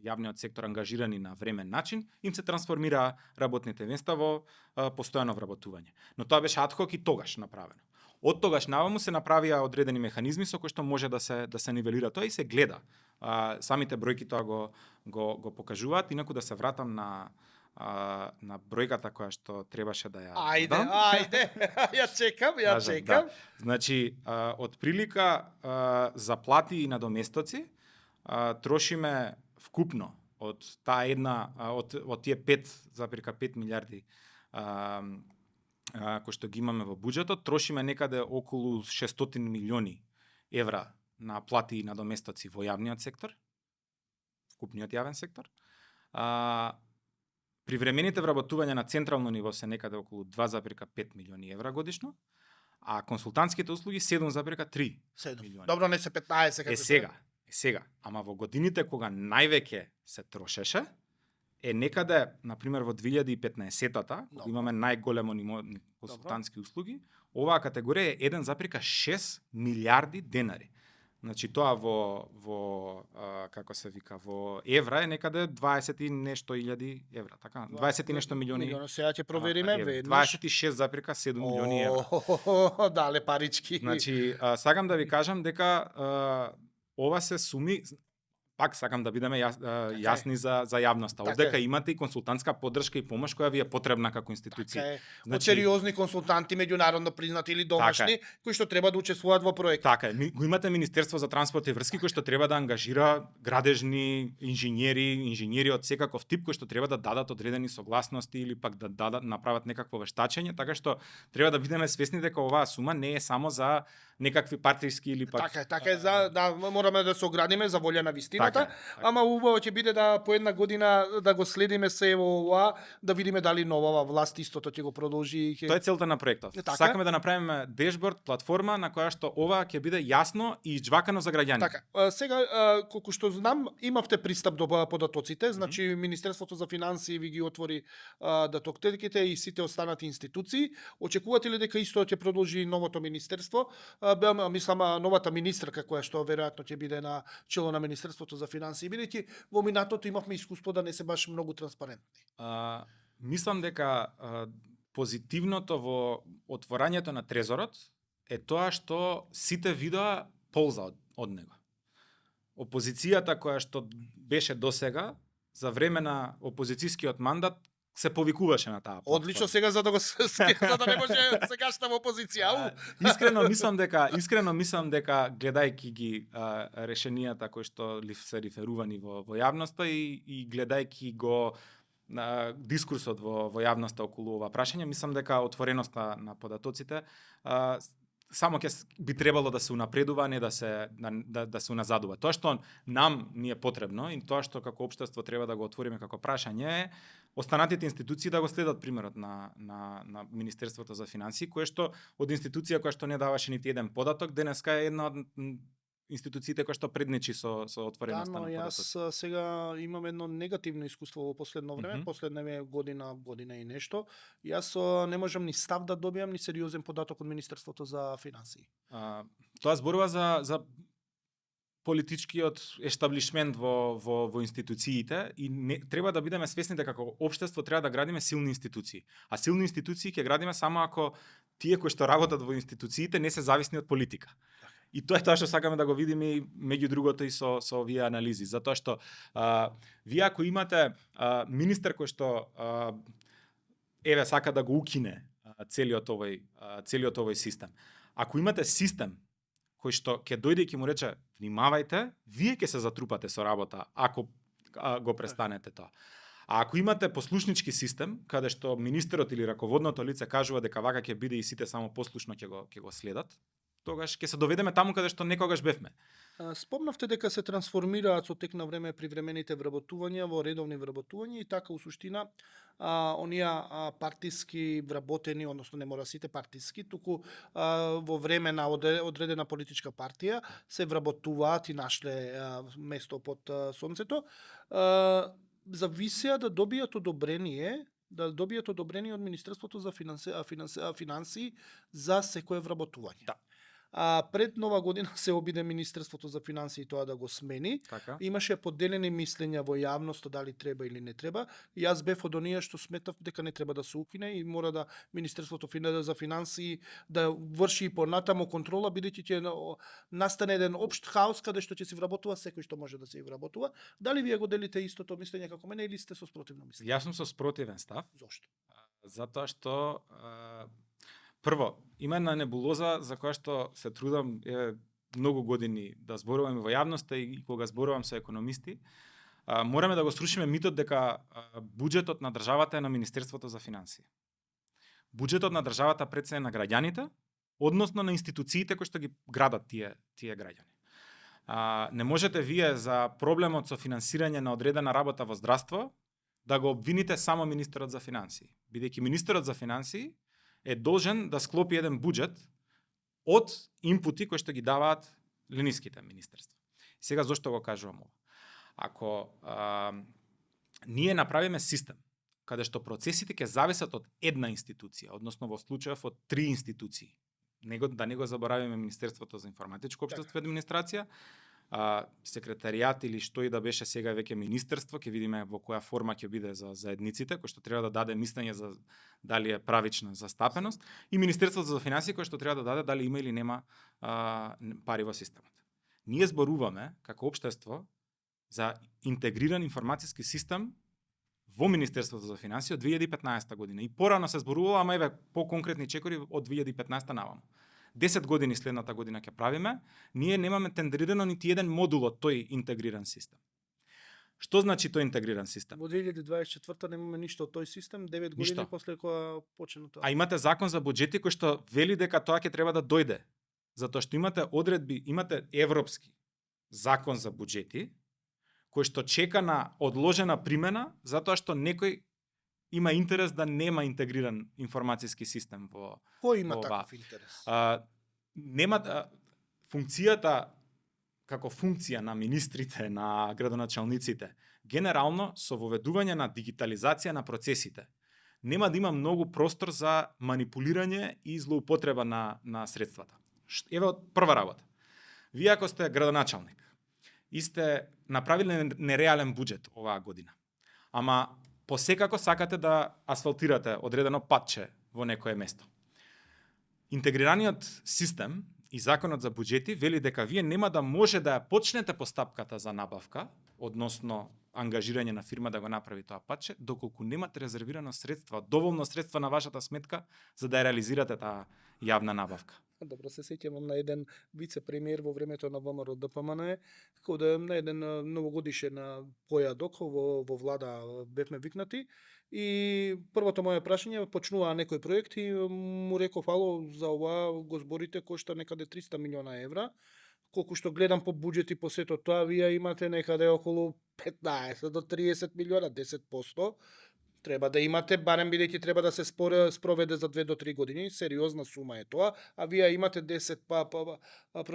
јавниот сектор ангажирани на времен начин, им се трансформира работните места во постојано вработување. Но тоа беше адхок и тогаш направено. Од тогаш наваму се направија одредени механизми со кои што може да се нивелира тоа и се гледа. Самите бројки тоа го покажуваат, инаку да се вратам на бројката која што требаше да ја дам. Ајде, ја чекам. Да. Значи, од прилика за плати и надоместоци трошиме вкупно од таа една од тие 5,5 милиарди кои што ги имаме во буџетот, трошиме некаде околу 600 милиони евра на плати и надоместоци во јавниот сектор, вкупниот јавен сектор. Привремените вработувања на централно ниво се некаде околу 2,5 милиони евра годишно, а консултантските услуги 7,3 милиони. Добро, не се 15 како сега. Ама во годините кога највеќе се трошеше, е некаде, например, во 2015-та, кога имаме најголемо ниво консултантски услуги, оваа категорија е 1,6 милиарди денари. Значи тоа во како се вика, во евра е некаде 20 и нешто илјади евра, така? 20 и нешто милиони. Сега ќе провериме евра. веднаш. 26,7 милиони евра. Дале парички. Значи, сакам да ви кажам дека ова се суми, пак сакам да бидеме јасни за јавноста. Така Одека е. имате и консултантска поддршка и помош која ви е потребна како институција. Така е. Од Значи, сериозни консултанти, меѓународно признати или домашни, кои што треба да учествуваат во проект. Така е. Го имате Министерство за транспорт и врски кој што треба да ангажира градежни инженери од секаков тип кои што треба да дадат одредени согласности или пак да направат некакво вештачење, така што треба да бидеме свесни дека оваа сума не е само за некакви партиски или пак Така е, да мораме да се оградиме за волја на вистината, Така. ама убаво ќе биде да по една година да го следиме се во ова, да видиме дали новава власт истото ќе го продолжи. Тоа е целта на проектот. Така. Сакаме да направиме дешборд, платформа на која што ова ќе биде јасно и извакано за граѓаните. Така, сега, колку што знам, имавте пристап до податоците, значи Министерството за финансии ви ги отвори датоктеките и сите останати институции. Очекувате ли дека исто ќе продолжи новото министерство? Мислам, новата министерка која што веројатно ќе биде на чело на Министерството за финансии, бидејќи во минатото имавме искуство да не се баш многу транспарентни. Мислам дека позитивното во отворањето на трезорот е тоа што сите видоа полза од него. Опозицијата која што беше досега за време на опозицијскиот мандат се повикуваше на таа платформа. Одлично сега за да не може сегашна во опозиција. Искрено мислам дека гледајќи ги решенијата кои што се реферувани во јавноста и гледајќи го дискурсот во јавноста околу ова прашање, мислам дека отвореноста на податоците само би требало да се унапредува, не да се уназадува. Тоа што нам ни е потребно и тоа што како општество треба да го отвориме како прашање е останатите институции да го следат примерот на Министерството за финансии, кое што од институција која што не даваше нити еден податок, денеска е една од институциите која што предничи со отвореноста на податоци. Јас сега имам едно негативно искуство во последно време, последна година и нешто. Јас не можам ни став да добијам ни сериозен податок од Министерството за финансии. Тоа зборува за политичкиот ештаблишмент во институциите и треба да бидеме свесни дека како општество треба да градиме силни институции. А силни институции ќе градиме само ако тие кои што работат во институциите не се зависни од политика. И тоа е тоа што сакаме да го видиме и меѓу другото и со овие анализи, затоа што вие ако имате министер кој што сака да го укине целиот овој систем. Ако имате систем кој што ќе дојде и ќе му рече внимавајте, вие ќе се затрупате со работа ако го престанете тоа. А ако имате послушнички систем, каде што министерот или раководното лице кажува дека вака ќе биде и сите само послушно ќе го следат, тогаш ќе се доведеме таму каде што некогаш бевме. Спомнавте дека се трансформираат со тек на време привремените вработувања во редовни вработувања и така у суштина оние партиски вработени, односно не мора сите партиски, туку во време на одредена политичка партија се вработуваат и нашле место под сонцето, зависеа да добијат одобрение од Министерството за финансии за секое вработување. Да. Пред Нова година се обиде Министерството за финансии тоа да го смени. Така. Имаше поделени мислења во јавноста дали треба или не треба. Јас бев од оние што сметав дека не треба да се укине и мора да Министерството за финансии да врши и понатаму контрола, бидејќи ќе настане еден општ хаос каде што ќе се вработува секој што може да се вработува. Дали вие го делите истото мислење како мене или сте со спротивно мислење? Јас сум со спротивен став. Зошто? Затоа што прво, има една небулоза за која што се трудам многу години да зборувам во јавноста и кога зборувам со економисти, мораме да го срушиме митот дека буџетот на државата е на Министерството за финансии. Буџетот на државата пред се е на граѓаните, односно на институциите кои што ги градат тие граѓани. Не можете вие за проблемот со финансирање на одредена работа во здравство да го обвините само министерот за финансии, бидејќи министерот за финансии е должен да склопи еден буџет од инпути кои што ги даваат лениските министерства. Сега зошто го кажувам ова? Ако ние направиме систем каде што процесите ќе зависат од една институција, односно во случајов од 3 институции, да не го заборавиме Министерството за информатичко општество и администрација, секретаријат или што и да беше сега веќе министерство, ќе видиме во која форма ќе биде за заедниците, кој што треба да даде мислење за дали е правична застапеност, и Министерството за финансии кој што треба да даде дали има или нема пари во системот. Ние зборуваме како општество за интегриран информацијски систем во Министерството за финансии од 2015 година. И порано се зборувало, ама еве по-конкретни чекори од 2015 наваму. 10 години следната година ќе правиме, ние немаме тендерирано нити еден модул од тој интегриран систем. Што значи тој интегриран систем? Во 2024 немаме ништо од тој систем, 9 години Ништо. после кога почна тоа. А имате закон за буџети кој што вели дека тоа ќе треба да дојде. Затоа што имате одредби, имате европски закон за буџети, кој што чека на одложена примена, затоа што некој има интерес да нема интегриран информацијски систем во Кој има во таков интерес? Нема функцијата како функција на министрите, на градоначалниците, генерално со воведување на дигитализација на процесите, нема да има многу простор за манипулирање и злоупотреба на средствата. Еве прва работа. Вие ако сте градоначалник и сте направиле нереален буџет оваа година, ама посекако сакате да асфалтирате одредено патче во некое место. Интегрираниот систем и законот за буџети вели дека вие нема да може да ја почнете постапката за набавка, односно ангажирање на фирма да го направи тоа патче, доколку немате резервирано средства, доволно средства на вашата сметка за да ја реализирате таа јавна набавка. Добро, се сеќавам на еден вице-премиер во времето на ВМРО ДПМН, кога на еден новогодишен појадок во влада бевме викнати и првото моје прашање почнува некој проект и му реков ало за ова го зборите кошта некаде 300 милиона евра. Колку што гледам по буџет и по сето тоа, вие имате некаде околу 15 до 30 милиона, 10%. Треба да имате, барем бидејќи треба да се спроведе за 2 до 3 години, сериозна сума е тоа, а вие имате 10 од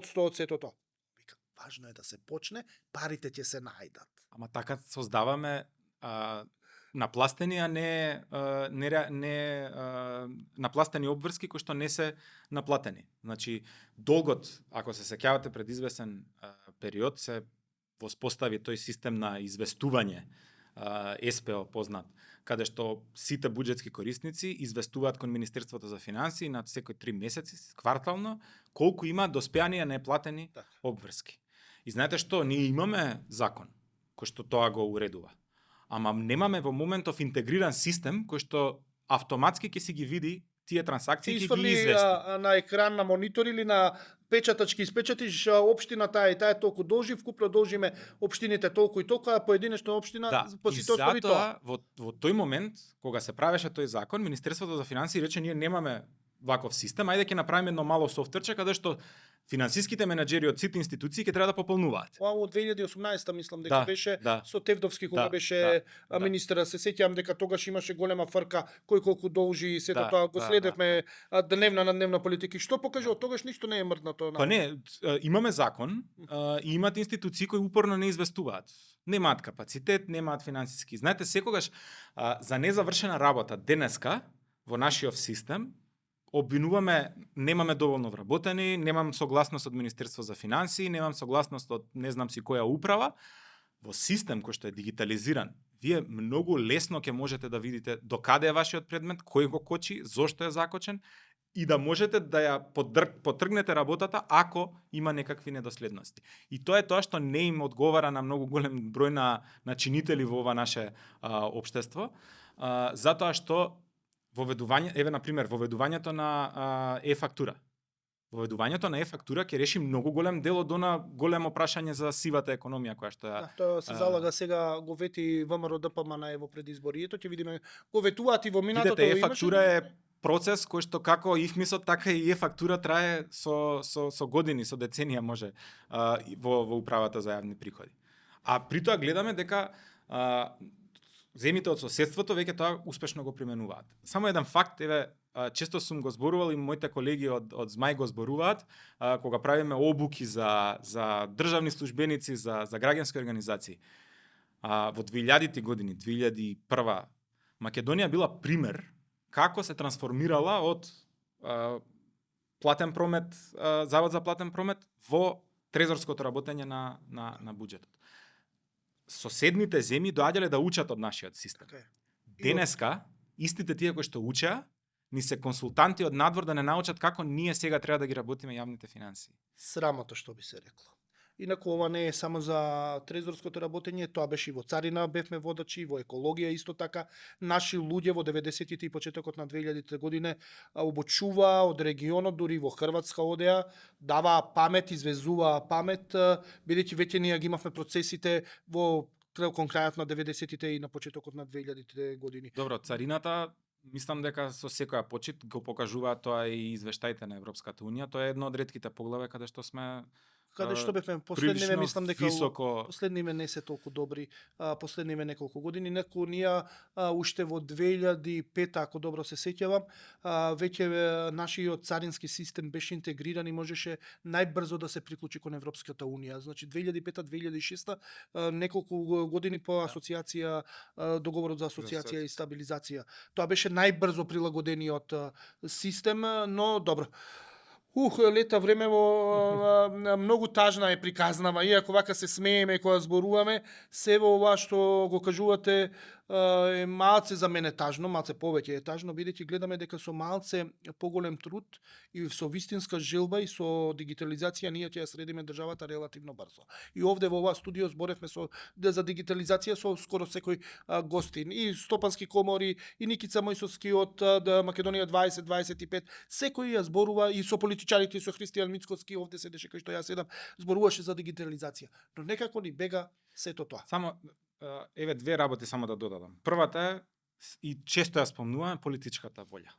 100 од сето тоа. Вика, важно е да се почне, парите ќе се најдат. Ама така создаваме напластени, а не напластени обврски кои што не се наплатени. Значи, долгот, ако се сеќавате пред извесен период, се воспостави тој систем на известување, СПО познат, каде што сите буџетски корисници известуваат кон Министерството за финансии на секој 3 месеци, квартално, колку има доспеани неплатени обврски. И знаете што, ние имаме закон кој што тоа го уредува. Ама немаме во моментов интегриран систем кој што автоматски ќе си ги види тие трансакции ќе ги извести. На екран на монитор или на печатачки испечатиш општина таа и таа толку должи, вкупно должиме општините толку и толку, а поединечна општина по сите остави тоа. Во тој момент кога се правеше тој закон, Министерството за финансии рече ние немаме ваков систем, ајде ќе направиме едно мало софтверче каде што финансиските менаџери од сите институции ќе треба да пополнуваат. Ова од 2018 мислам дека беше со Тевдовски кога беше министер, се сеќавам дека тогаш имаше голема фрка кој колку должи и сето тоа го следевме дневна на дневна политика. Што покажа од тогаш ништо не е мрднато. Па не, имаме закон и имат институции кои упорно не известуваат. Немаат капацитет, немаат финансиски. Знаете, секогаш за незавршена работа денеска во нашиот систем обвинуваме немаме доволно вработени, немам согласност од Министерство за финансии, немам согласност од не знам си која управа. Во систем кој што е дигитализиран, вие многу лесно ќе можете да видите докаде е вашиот предмет, кој го кочи, зошто е закочен и да можете да ја потргнете работата ако има некакви недоследности. И тоа е тоа што не им одговара на многу голем број на чинители во ова наше општество, затоа што еве на пример, воведувањето на е-фактура. Воведувањето на е-фактура ќе реши многу голем дел од она големо прашање за сивата економија која што ја тоа се залага сега го вети ВМРО ДПМН во предизборието, ќе видиме го ветуваат и во минатото. Видете, е-фактура е процес кој што како ИФМИСот, така и е-фактура трае со години, со деценија може во управата за јавни приходи. А при тоа гледаме дека земите од соседството веќе тоа успешно го применуваат. Само еден факт, еве, често сум го зборувал и моите колеги од ЗМАј го зборуваат, кога правиме обуки за државни службеници, за граѓански организации. Во 2000-ти години, 2001, Македонија била пример како се трансформирала од платен промет, завод за платен промет во трезорското работење на буџетот. Соседните земји доаѓале да учат од нашиот систем. Така е. Денеска, истите тие кои што учеа, ни се консултанти од надвор да не научат како ние сега треба да ги работиме јавните финансии. Срамота, што би се рекло. Инаку ова не е само за трезорското работење, тоа беше и во царина бевме водачи, во екологија исто така. Наши луѓе во 90-тите и почетокот на 2000-те години обучуваа од регионот, дури во Хрватска одеа, даваа памет, извезуваа памет, бидејќи веќе ние ги имавме процесите во кон крајот на 90-тите и на почетокот на 2000-те години. Добро, царината мислам дека со секоја почит го покажуваат тоа и извештаите на Европската унија. Тоа е едно од ретките поглави каде што сме Каде што бевме последниве, прилично мислам дека високо. последниве не се толку добри, последниве неколку години, неко ние уште во 2005, ако добро се сеќавам, веќе нашиот царински систем беше интегриран и можеше најбрзо да се приклучи кон Европската унија. Значи 2005-2006 неколку години по асоциација, договорот за асоциација и стабилизација. Тоа беше најбрзо прилагодениот систем, но добро. Лета времево многу тажна е приказнава, иако вака се смееме кога зборуваме, се во ова што го кажувате е малце за мене тажно, малце повеќе е тажно, бидејќи гледаме дека со малце поголем труд и со вистинска желба и со дигитализација ние ќе ја средиме државата релативно брзо. И овде во ова студио зборевме за дигитализација со скоро секој гостин, и Стопански комори, и Никица Мојсовски од Македонија 2025, секој ја зборува и со политичарите, и со Христијан Мицкоски, овде седеше кај што ја седам, зборуваше за дигитализација. Но некако ни бега сето тоа. Само еве две работи само да додадам. Првата е, и често ја спомнуваме, политичката волја.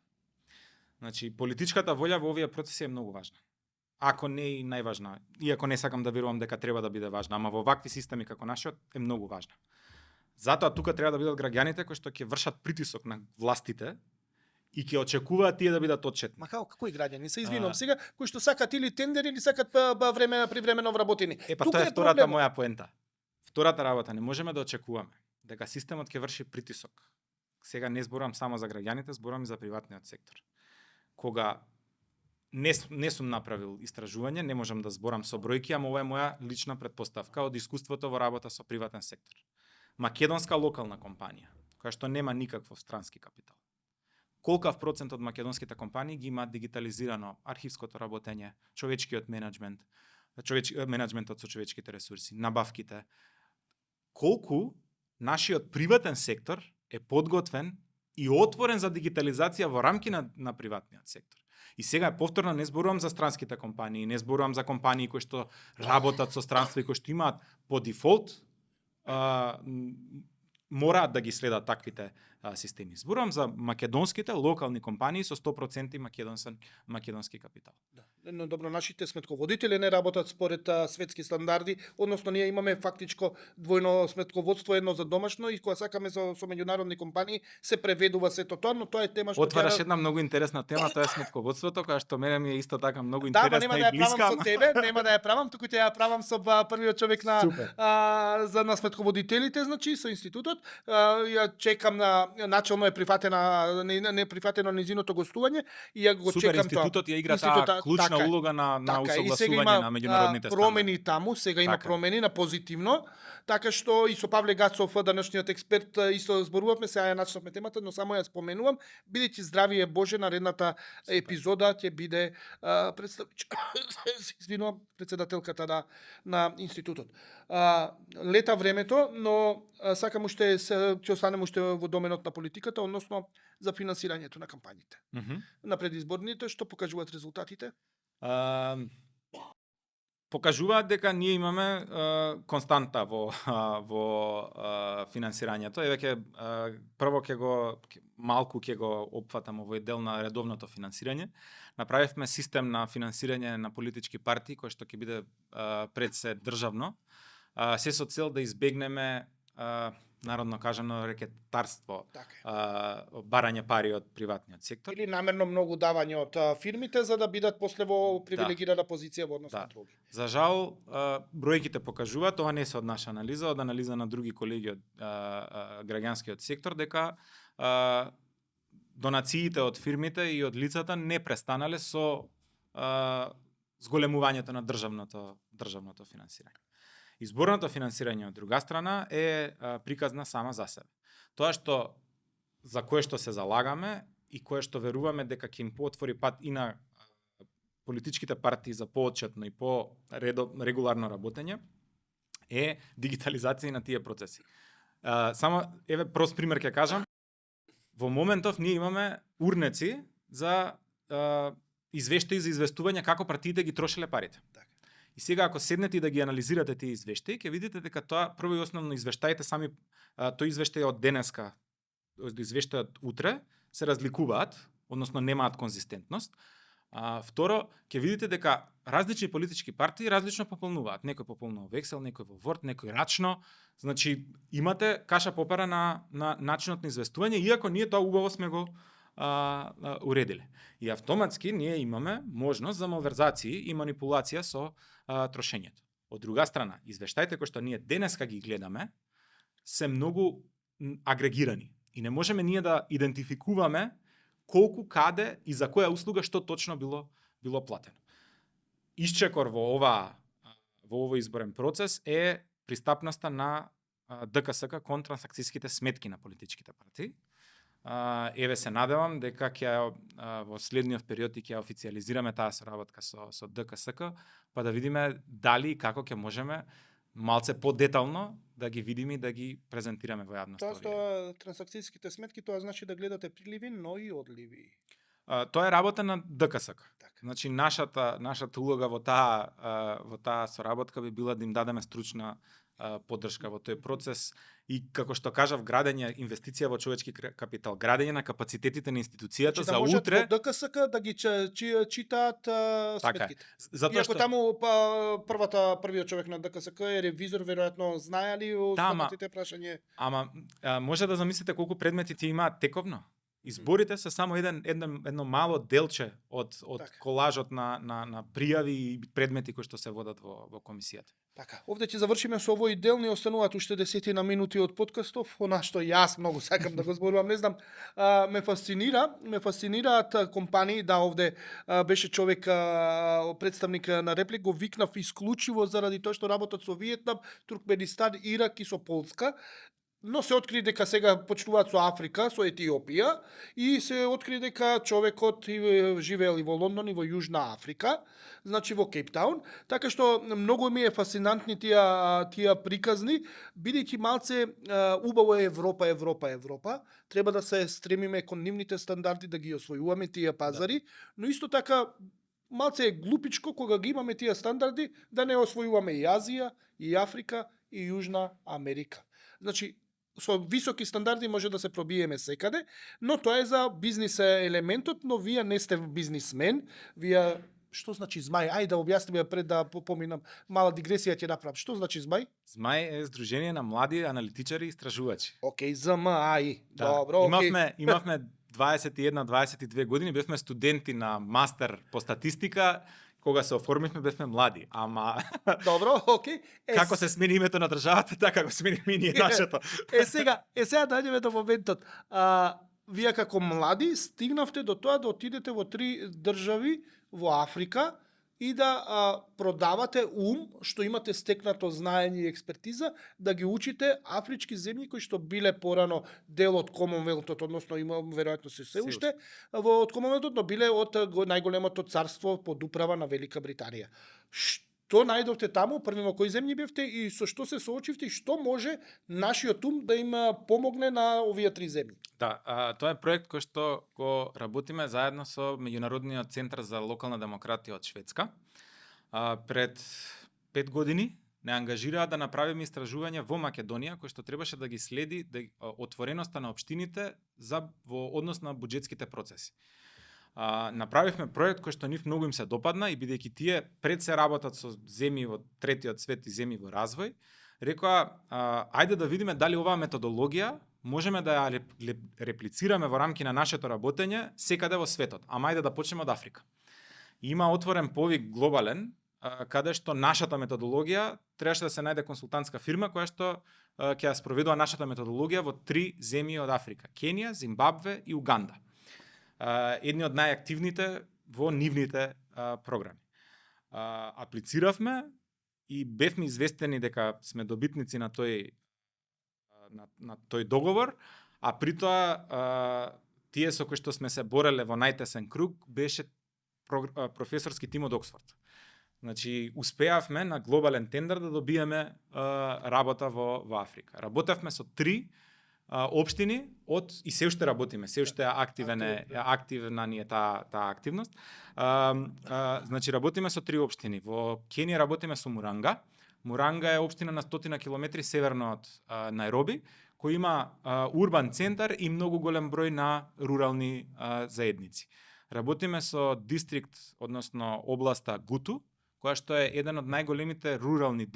Значи, политичката волја во овие процеси е многу важна. Ако не и најважна, иако не сакам да верувам дека треба да биде важна, ама во вакви системи како нашиот е многу важна. Затоа тука треба да бидат граѓаните кои што ќе вршат притисок на властите и ќе очекуваат тие да бидат отчетни. Ма како и граѓани? Се извинувам сега, кои што сакат или тендери или сакат привремено вработени. Тоа е втората моја поента. Втората работа, не можеме да очекуваме дека системот ќе врши притисок. Сега не зборувам само за граѓаните, зборувам и за приватниот сектор. Кога не сум направил истражување, не можам да зборам со бројки, ама ова е моја лична претпоставка од искуството во работа со приватен сектор. Македонска локална компанија, која што нема никаков странски капитал. Колкав процент од македонските компании ги имаат дигитализирано архивското работење, човечкиот менеджмент, менеджментот со човечките ресурси, набавките. Колку нашиот приватен сектор е подготвен и отворен за дигитализација во рамки на приватниот сектор. И сега повторно не зборувам за странските компании, не зборувам за компании кои што работат со странство и кои што имаат по дефолт мораат да ги следат таквите системи. Зборувам за македонските локални компании со 100% македонски капитал. Да. Но добро, нашите сметководители не работат според светски стандарди, односно ние имаме фактичко двојно сметководство, едно за домашно и кога сакаме со меѓународни компании се преведува сето тоа, но тоа е тема што отвараш една многу интересна тема, тоа е сметководството, која што мене ми е исто така многу интересна и блиска. Да, нема да ја правам со тебе, нема да ја правам, туку ќе ја правам со првиот човек на сметководителите, значи со институтот. Ја чекам начално е прифатена, не прифатено низиното гостување и ја го супер, чекам тоа. институтот ја игра таа клучна улога на усогласување на меѓународните стандарди. Промени таму, сега има промени на позитивно, така што и со Павле Гацов, данашниот експерт, исто зборувавме, сега ја начнавме темата, но само ја споменувам, бидејќи здравие Боже, наредната епизода ќе биде председателката на институтот. Лета времето, но сакам уште ќе останем уште во доменот на политиката, односно за финансирањето на кампањите. На предизборните, што покажуваат резултатите? Покажуваат дека ние имаме константа во финансирањето. Еве прво малку ќе го опфатам овој дел на редовното финансирање. Направивме систем на финансирање на политички партии кој што ќе биде пред се државно. Се со цел да избегнеме народно кажано рекетарство, барање пари од приватниот сектор. Или намерно многу давање од фирмите за да бидат после во привилегирана позиција во однос на други. За жал, бројките покажуваат, тоа не се од наша анализа, од анализа на други колеги од граѓанскиот сектор, дека донациите од фирмите и од лицата не престанале со зголемувањето на државното финансирање. Изборното финансирање од друга страна е приказна сама за себе. Тоа што за кое што се залагаме и кое што веруваме дека ќе им поотвори пат и на политичките партии за поотчетно и по регуларно работење е дигитализација на тие процеси. Само еве прост пример ќе кажам. Во моментов ние имаме урнеци за извештаи за известување како партиите ги трошеле парите. И сега ако седнете и да ги анализирате тие извештаи, ќе видите дека тоа прво и основно извештаите сами, тој извештај од денеска, извештајот утре се разликуваат, односно немаат конзистентност. Второ, ќе видите дека различни политички партии различно пополнуваат. Некој пополнува во Excel, некој во Word, некој рачно. Значи, имате каша попара на начинот на известување, иако ние тоа убаво сме го уредиле. И автоматски ние имаме можност за малверзации и манипулација со трошењето. Од друга страна, извештаите кои што ние денеска ги гледаме се многу агрегирани и не можеме ние да идентификуваме колку, каде и за која услуга што точно било платено. Исчекор во овој изборен процес е пристапноста на ДКСК кон трансакцијските сметки на политичките партии. Еве се надевам дека ќе во следниот период и ќе официализираме таа соработка со ДКСК, па да видиме дали и како ќе можеме малце подетално да ги видиме и да ги презентираме во јавноста. Тоа трансакцијските сметки, тоа значи да гледате приливи, но и одливи. Тоа е работа на ДКСК. Така. Значи нашата улога во таа соработка би била да им дадеме стручна поддршка во тој процес и како што кажав, градење инвестиција во човечки капитал, градење на капацитетите на институцијата за утре. Во ДКСК да ги читаат сметките. Затоа што таму првиот човек на ДКСК е ревизор, веројатно знаеле останатите прашање. Ама може да замислите колку предмети ти имаат тековно? Изборите се само едно мало делче од колажот на пријави и предмети кои што се водат во комисијата. Така, овде ќе завршиме со овој дел, не остануваат уште 10 минути од подкастов, она што јас многу сакам да го зборувам, не знам, ме фасцинираат компании, да, овде беше човек, представник на Реплик, го викнав исклучиво заради тоа што работат со Виетнам, Туркменистан, Ирак и со Полска. Но се откри дека сега почнуваат со Африка, со Етиопија и се откри дека човекот живеел и во Лондон и во Јужна Африка, значи во Кейптаун, така што многу ми е фасцинантни тие приказни, бидејќи малце убаво е Европа, треба да се стремиме кон нивните стандарди да ги освојуваме тие пазари, но исто така малце е глупичко кога ги имаме тие стандарди да не освојуваме и Азија, и Африка, и Јужна Америка. Значи, со високи стандарди може да се пробиеме секаде, но тоа е за бизнис елементот, но вие не сте бизнисмен, вие... Што значи ЗМАј? Ајде да објасниме пред да поминам, мала дигресија ќе направам. Што значи ЗМАј? ЗМАј е Сдружение на млади аналитичари и истражувачи. Океј, ЗМАј. Да. Добро, океј. Имавме 21-22 години, бевме студенти на мастер по статистика. Кога се оформивме, бевме млади, ама... Добро, окей. Како се смени името на државата, така го смениме и ние нашето. Сега доаѓаме до моментот. Вие како млади стигнавте до тоа да отидете во 3 држави во Африка и да продавате што имате стекнато знаење и експертиза, да ги учите афрички земји кои што биле порано дел од Комонвелтот, односно има веројатно се уште од Комонвелтот, но биле од најголемото царство под управа на Велика Британија. Што најдовте таму, први во кои земји бевте и со што се соочивте и што може нашиот да им помогне на овие 3 земји? Да, тоа е проект кој што го работиме заедно со Меѓународниот центар за локална демократија од Шведска. Пред 5 години не ангажираа да направиме истражување во Македонија кој што требаше да ги следи отвореноста на општините во однос на буџетските процеси. Направивме проект кој што нив многу им се допадна и бидејќи тие пред се работат со земји во третиот свет и земји во развој, рекоа ајде да видиме дали оваа методологија можеме да ја реплицираме во рамки на нашето работење секаде во светот, ама ајде да почнеме од Африка. Има отворен повик глобален, каде што нашата методологија требаше да се најде консултантска фирма која што ќе ја спроведува нашата методологија во 3 земји од Африка: Кенија, Зимбабве и Уганда. Едни од најактивните во нивните програми. Аплициравме и бевме известени дека сме добитници на тој на тој договор, а при тоа тие со кои што сме се бореле во најтесен круг беше професорски тим од Оксфорд. Значи, успеавме на глобален тендер да добиеме работа во Африка. Работевме со 3 општини и се уште работиме, се уште активна ни е таа активност. Значи, работиме со 3 општини. Во Кенија работиме со Муранга. Муранга е општина на 100 километри северно од Најроби, кој има урбан центар и многу голем број на рурални заедници. Работиме со дистрикт, односно областа Гуту, која што е еден од најголемите рурални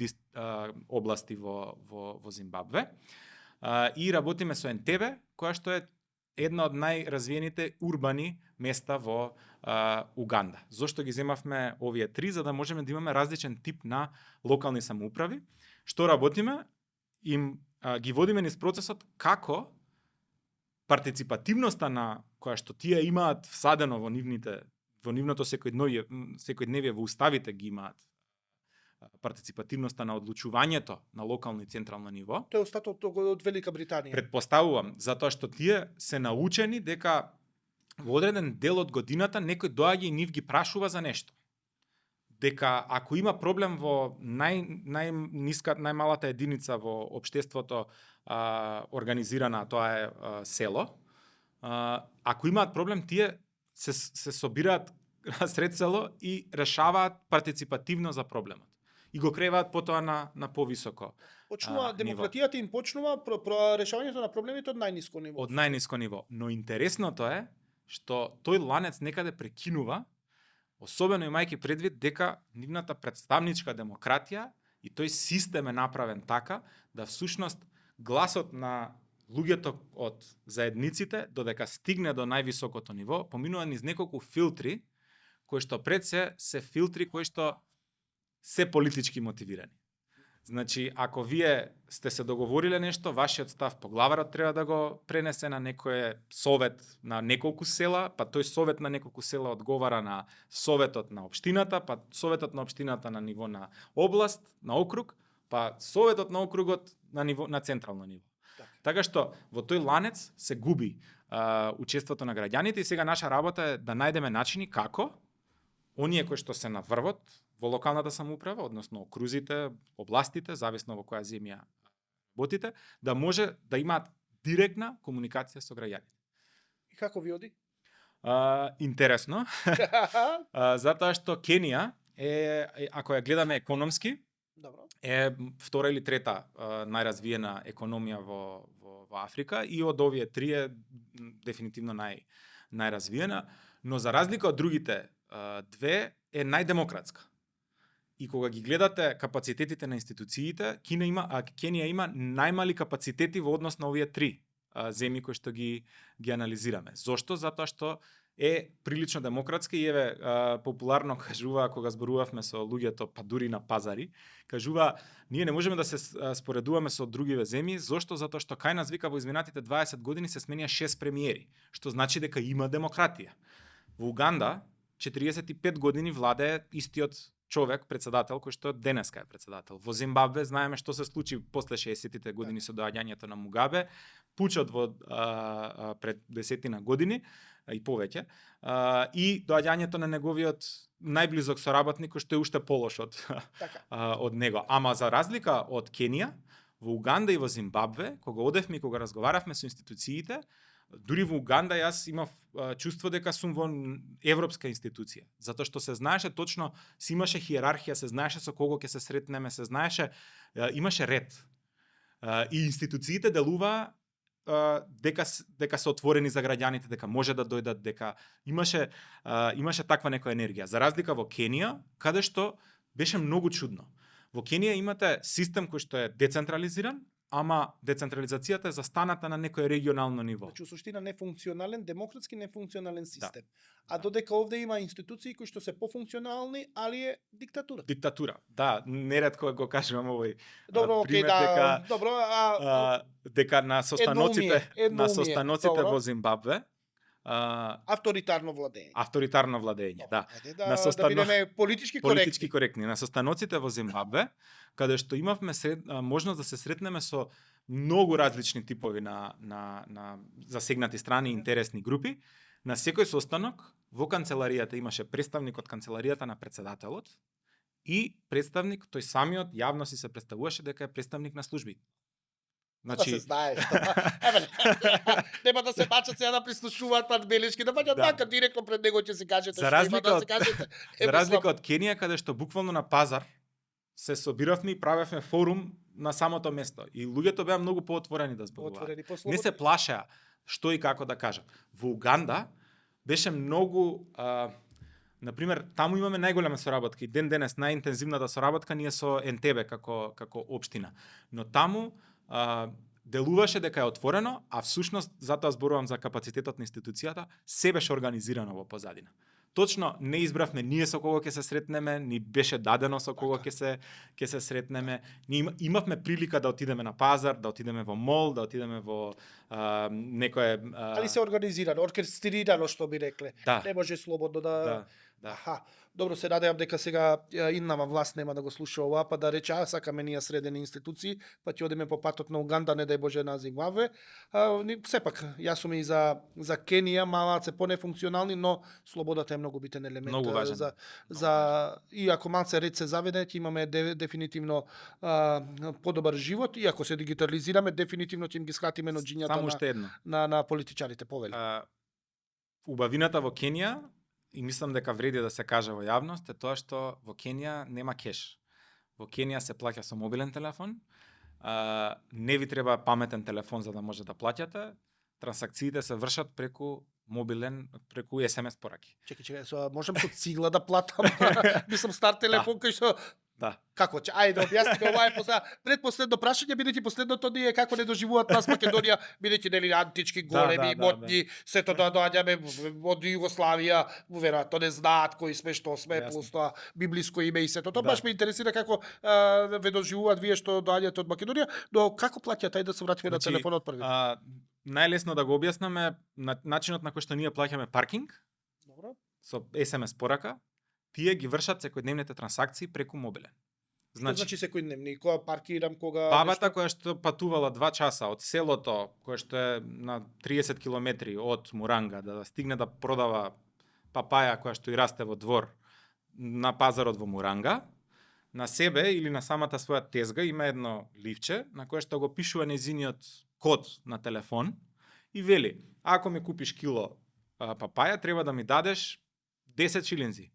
области во Зимбабве. И работиме со Ентебе, која што е една од најразвиените урбани места во Уганда. Зошто ги земавме овие 3? За да можеме да имаме различен тип на локални самоуправи. Што работиме? Ги водиме низ процесот како партиципативноста на која што тие имаат всадено во нивното секојдневие во уставите ги имаат партиципативноста на одлучувањето на локално и централно ниво. Тоа е остаток од Велика Британија. Предпоставувам, затоа што тие се научени дека во одреден дел од годината некој доаѓа и нив ги прашува за нешто. Дека ако има проблем во најмалата единица во општеството организирана, тоа е село, ако имаат проблем, тие се собираат сред село и решаваат партиципативно за проблемот. И го креваат потоа на повисоко Почнува демократијата им почнува решавањето на проблемите од најниско ниво. Од најниско ниво. Но интересното е што тој ланец некаде прекинува, особено имајќи предвид дека нивната представничка демократија и тој систем е направен така да всушност гласот на луѓето од заедниците додека стигне до највисокото ниво поминува низ неколку филтри кои што пред се филтри кои што се политички мотивирани. Значи, ако вие сте се договориле нешто, вашиот став поглаварот треба да го пренесе на некој совет на неколку села, па тој совет на неколку села одговара на советот на општината, па советот на општината на ниво на област, на округ, па советот на округот на централно ниво. Така што во тој ланец се губи учеството на граѓаните и сега наша работа е да најдеме начини како оние кои што се на врвот во локалната самоуправа, односно окрузите, областите, зависно во која земја работите, да може да имаат директна комуникација со граѓаните. И како ви оди? Интересно. Затоа што Кенија ако ја гледаме економски, Добро. Е втора или трета најразвиена економија во Африка и од овие 3 е дефинитивно најразвиена, но за разлика од другите 2 е најдемократска. И кога ги гледате капацитетите на институциите, Кенија има најмали капацитети во однос на овие 3 земји кои што ги анализираме. Зошто? Затоа што е прилично демократска и еве популарно кажува кога зборувавме со луѓето, па дури на пазари, кажува ние не можеме да се споредуваме со другиве земји, зошто? Затоа што кај нас вика во изминатите 20 години се сменија 6 премиери, што значи дека има демократија. Во Уганда 45 години владее истиот човек, председател, кој што денеска е председател. Во Зимбабве знаеме што се случи после 60-тите години со доаѓањето на Мугабе, пучот во пред 10 години и повеќе, и доаѓањето на неговиот најблизок соработник кој што е уште полош од него. Ама за разлика од Кенија, во Уганда и во Зимбабве, кога одевме и кога разговаравме со институциите, дури во Уганда јас имав чувство дека сум во европска институција, затоа што се знаеше точно, си имаше хиерархија, се знаеше со кого ќе се сретнеме, се знаеше, имаше ред. И институциите делува дека се отворени за граѓаните, дека може да дојдат, дека имаше таква некоја енергија. За разлика во Кенија, каде што беше многу чудно. Во Кенија имате систем кој што е децентрализиран, ама децентрализацијата е застаната на некој регионално ниво. Значи, суштина нефункционален, демократски нефункционален систем. Да. А додека овде има институции кои што се пофункционални, али е диктатура. Диктатура, да, неретко го кажувам овој пример дека дека на состаноците добро. во Зимбабве Авторитарно владење. авторитарно владење, да. Ајде На да бидеме политички политички коректни. коректни. На состаноците во Зимбабве, каде што имавме можност да се сретнеме со многу различни типови на засегнати страни и интересни групи, на секој состанок во канцеларијата имаше представник од канцеларијата на председателот и представник, тој самиот јавно си се представуваше дека е представник на служби. Да се знае што. Еве, нема да се бачат сега да прислушуваат пат белешки, да баќат така директно пред него ќе се кажете За што има да се кажете. За разлика од Кенија, каде што буквално на пазар се собиравме и правевме форум на самото место. И луѓето беа многу поотворени да зборуваат. Не се плашеа што и како да кажат. Во Уганда беше многу например, таму имаме најголема соработка и ден денес најинтензивната соработка ние со НТБ како општина. Но таму делуваше дека е отворено, а всушност, затоа зборувам за капацитетот на институцијата, се беше организирано во позадина. Точно не избравме ние со кого ќе се сретнеме, ни беше дадено со кого ќе се сретнеме. Ние имавме прилика да отидеме на пазар, да отидеме во мол, да отидеме во некое Али се организирано, оркестрирано што би рекле. Да. Не може слободно да. Да. Добро, се надевам дека сега иднава власт нема да го слуша ова, па да рече, сакаме ние средени институции, па ќе одиме по патот на Уганда, не дај Боже на Зимбабве. Сепак, јас сум и за Кенија, малце понефункционални, но слободата е многу битен елемент. Многу важен. И ако малце ред се заведе, ќе имаме дефинитивно подобар живот, и ако се дигитализираме, дефинитивно ќе им ги скратиме ноџињата на политичарите, повели. Убавината во Кенија, и мислам дека вреди да се каже во јавност, е тоа што во Кенија нема кеш. Во Кенија се плаќа со мобилен телефон, не ви треба паметен телефон за да може да плаќате, трансакциите се вршат преку SMS пораки. Чекај, можам со цигла да платам, мислам стар телефон кај што. Да. Како ќе? Ајде, објасни ова е предпоследно прашање, бидејќи последното ние како не доживуваат нас Македонија, бидејќи нели антички големи мотни, сето да доаѓаме од Југославија, веројатно не знаат кои сме, што сме, плюс тоа библиско име и сето. Тоа баш ме интересира како ве доживуваат вие што доаѓате од Македонија, но како плаќате, ајде да се вратиме на телефонот први. Најлесно да го објаснеме начинот на кој што ние плаќаме паркинг. Добро. Со SMS порака. Тие ги вршат секојдневните трансакции преку мобилен. Значи секојдневни, кога паркирам, кога бабата која што патувала 2 часа од селото, кое што е на 30 километри од Муранга, да стигне да продава папаја која што и расте во двор на пазарот во Муранга, на себе или на самата своја тезга има едно ливче на кое што го пишува нејзиниот код на телефон и вели: ако ми купиш кило папаја, треба да ми дадеш 10 шилинзи.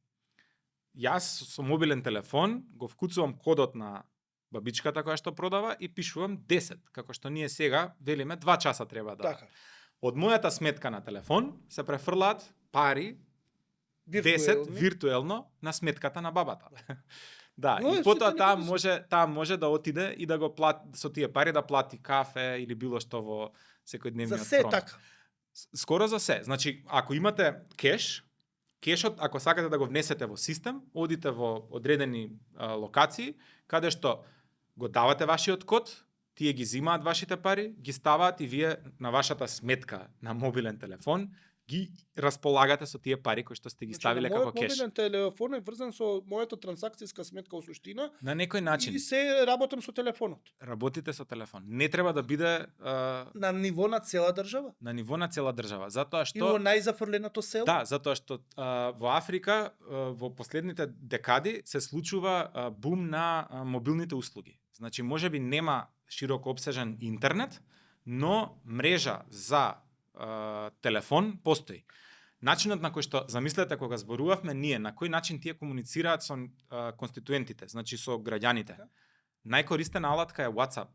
Јас со мобилен телефон го вкуцувам кодот на бабичката која што продава и пишувам 10, како што ние сега велиме 2 часа треба да. Така. Од мојата сметка на телефон се префрлаат пари 10 виртуелно на сметката на бабата. Да, но, и потоа таа може да отиде и да го плати со тие пари да плати кафе или било што во секојдневниот за се промет. така. Скоро за се. Значи, ако имате кешот, ако сакате да го внесете во систем, одите во одредени локации, каде што го давате вашиот код, тие ги зимаат вашите пари, ги ставаат и вие на вашата сметка на мобилен телефон ги располагате со тие пари кои што сте ги ставиле како кеш. Мобилен телефон е врзан со мојата трансакцијска сметка во суштина. На некој начин. И се работам со телефонот. Работите со телефон. Не треба да биде на ниво на цела држава. На ниво на цела држава, затоа што и во најзафрленото село. Да, затоа што во Африка во последните декади се случува бум на мобилните услуги. Значи можеби нема широко опсежен интернет, но мрежа за телефон постои. Начинот на кој што замислете кога зборувавме ние, на кој начин тие комуницираат со конституентите, значи со граѓаните. Најкористена алатка е WhatsApp,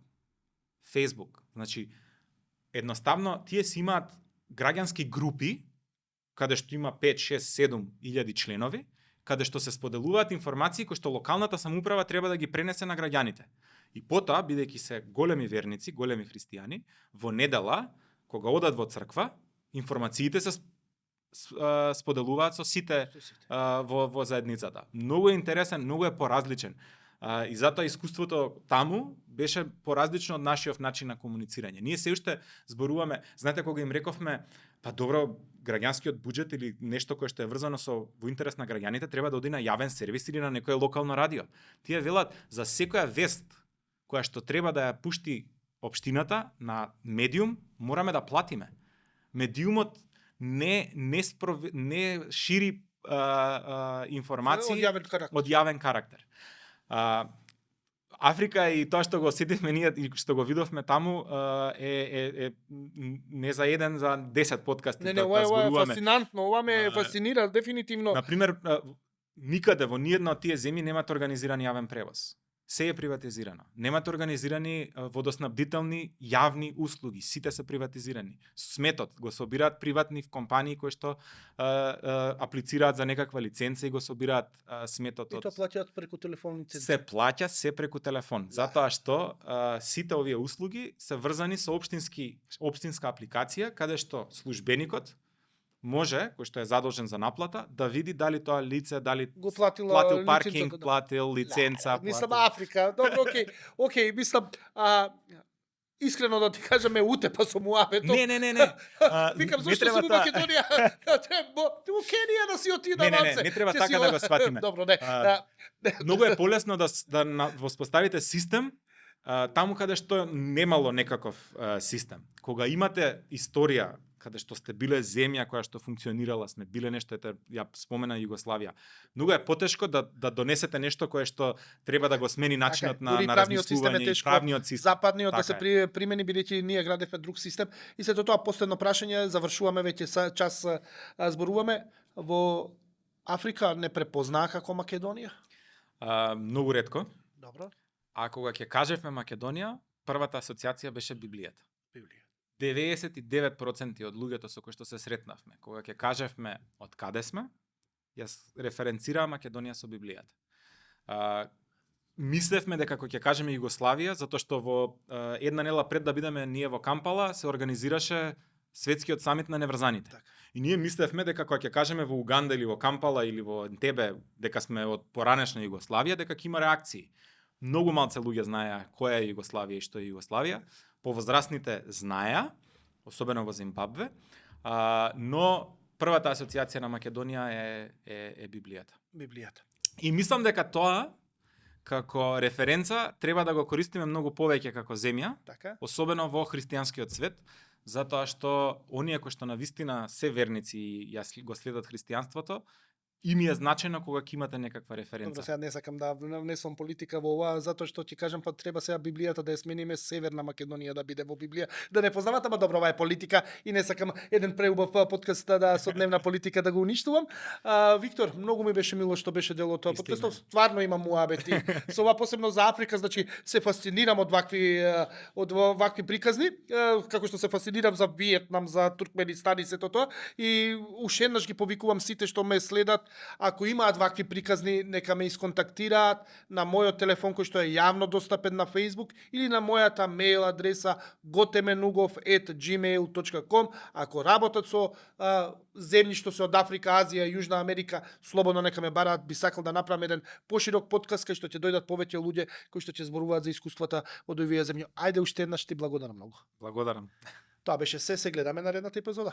Facebook. Значи едноставно тие си имаат граѓански групи каде што има 5, 6, 7 илјади членови, каде што се споделуваат информации кои што локалната самоуправа треба да ги пренесе на граѓаните. И потоа, бидејќи се големи верници, големи христијани, во недела кога одат во црква, информациите се споделуваат со сите во заедницата. Многу е интересен, многу е поразличен. И затоа искуството таму беше поразлично од нашиот начин на комуницирање. Ние се уште зборуваме, знаете кога им рековме, па добро, граѓанскиот буџет или нешто кое што е врзано со во интерес на граѓаните треба да оди на јавен сервис или на некое локално радио. Тие велат за секоја вест која што треба да ја пушти општината на медиум, мораме да платиме. Медиумот не шири информации од јавен карактер. Африка и тоа што го осетивме ние и што го видовме таму е не за еден, за 10 подкасти. Не, ова е фасцинантно, ова ме фасцинира дефинитивно. Например, никаде во ниедна од тие земји немате организиран јавен превоз. Се е приватизирано. Немате организирани водоснабдителни јавни услуги, сите се приватизирани. Сметот го собираат приватни компании кои што аплицираат за некаква лиценца и го собираат сметот од. И тоа плаќаат преку телефонни центри. Се плаќа се преку телефон, затоа што сите овие услуги се врзани со општинска апликација каде што службеникот може, кој што е задолжен за наплата, да види дали тоа лице, дали го платил паркинг, платил лиценца, мислам Африка. Добро, окей, мислам искрено да ти кажам ме утепа со муабето. Не. Викам зошто сум во Македонија? Во Кенија да си отидам. Не треба така да го сватиме. Добро, не. Многу е полесно да воспоставите систем таму каде што немало некаков систем. Кога имате историја каде што сте биле земја која што функционирала, сме биле нешто, ја спомена Југославија. Многу е потешко да донесете нешто кое што треба да го смени начинот на размислување и правниот систем. Западниот да се примени бидејќи ние градевме друг систем. И сето тоа последно прашање, завршуваме веќе час зборуваме, во Африка не препознаа како Македонија? Многу ретко. Добро. А кога ќе кажевме Македонија, првата асоциација беше Библијата. 99% од луѓето со кои што се сретнавме, кога ќе кажевме од каде сме, јас референцирам Македонија со Библијата. Мислевме дека кога ќе кажеме Југославија, затоа што во една недела пред да бидеме ние во Кампала, се организираше светскиот самит на неврзаните. Так. И ние мислевме дека кога ќе кажеме во Уганда или во Кампала или во Ентебе, дека сме од поранешна Југославија, дека ќе има реакции. Многу малце луѓе знаеа која е Југославија и што е Југославија. Повозрастните знаеа, особено во Зимбабве, но првата асоциација на Македонија е Библијата. И мислам дека тоа како референца треба да го користиме многу повеќе како земја, така? Особено во христијанскиот свет, затоа што оние кои што навистина се верници и ја го следат христијанството, и ми е значено кога ќе имате некаква референца. Добро, сега не сакам да внесам политика во ова, затоа што ќе кажам па треба сега Библијата да ја смениме Северна Македонија да биде во Библија, да не познавате, ама добро, ова е политика и не сакам еден преубав подкаст да со дневна политика да го уништувам. Виктор, многу ми беше мило што беше дел од тоа подкастов, стварно имам муабети. Со ова посебно за Африка, значи се фасцинирам од вакви приказни, како што се фасцинирам за Виетнам, за Туркменистан и сето тоа, и уште еднаш ги повикувам сите што ме следат. Ако имаат вакви приказни, нека ме исконтактираат на мојот телефон кој што е јавно достапен на Facebook или на мојата мејл адреса gotemenugov@gmail.com. Ако работат со земји што се од Африка, Азија, Јужна Америка, слободно нека ме бараат. Би сакал да направам еден поширок подкаст кај што ќе дојдат повеќе луѓе кои што ќе зборуваат за искуствата од овие земји. Ајде уште еднаш ти благодарам многу. Благодарам. Тоа беше се гледаме наредната епизода.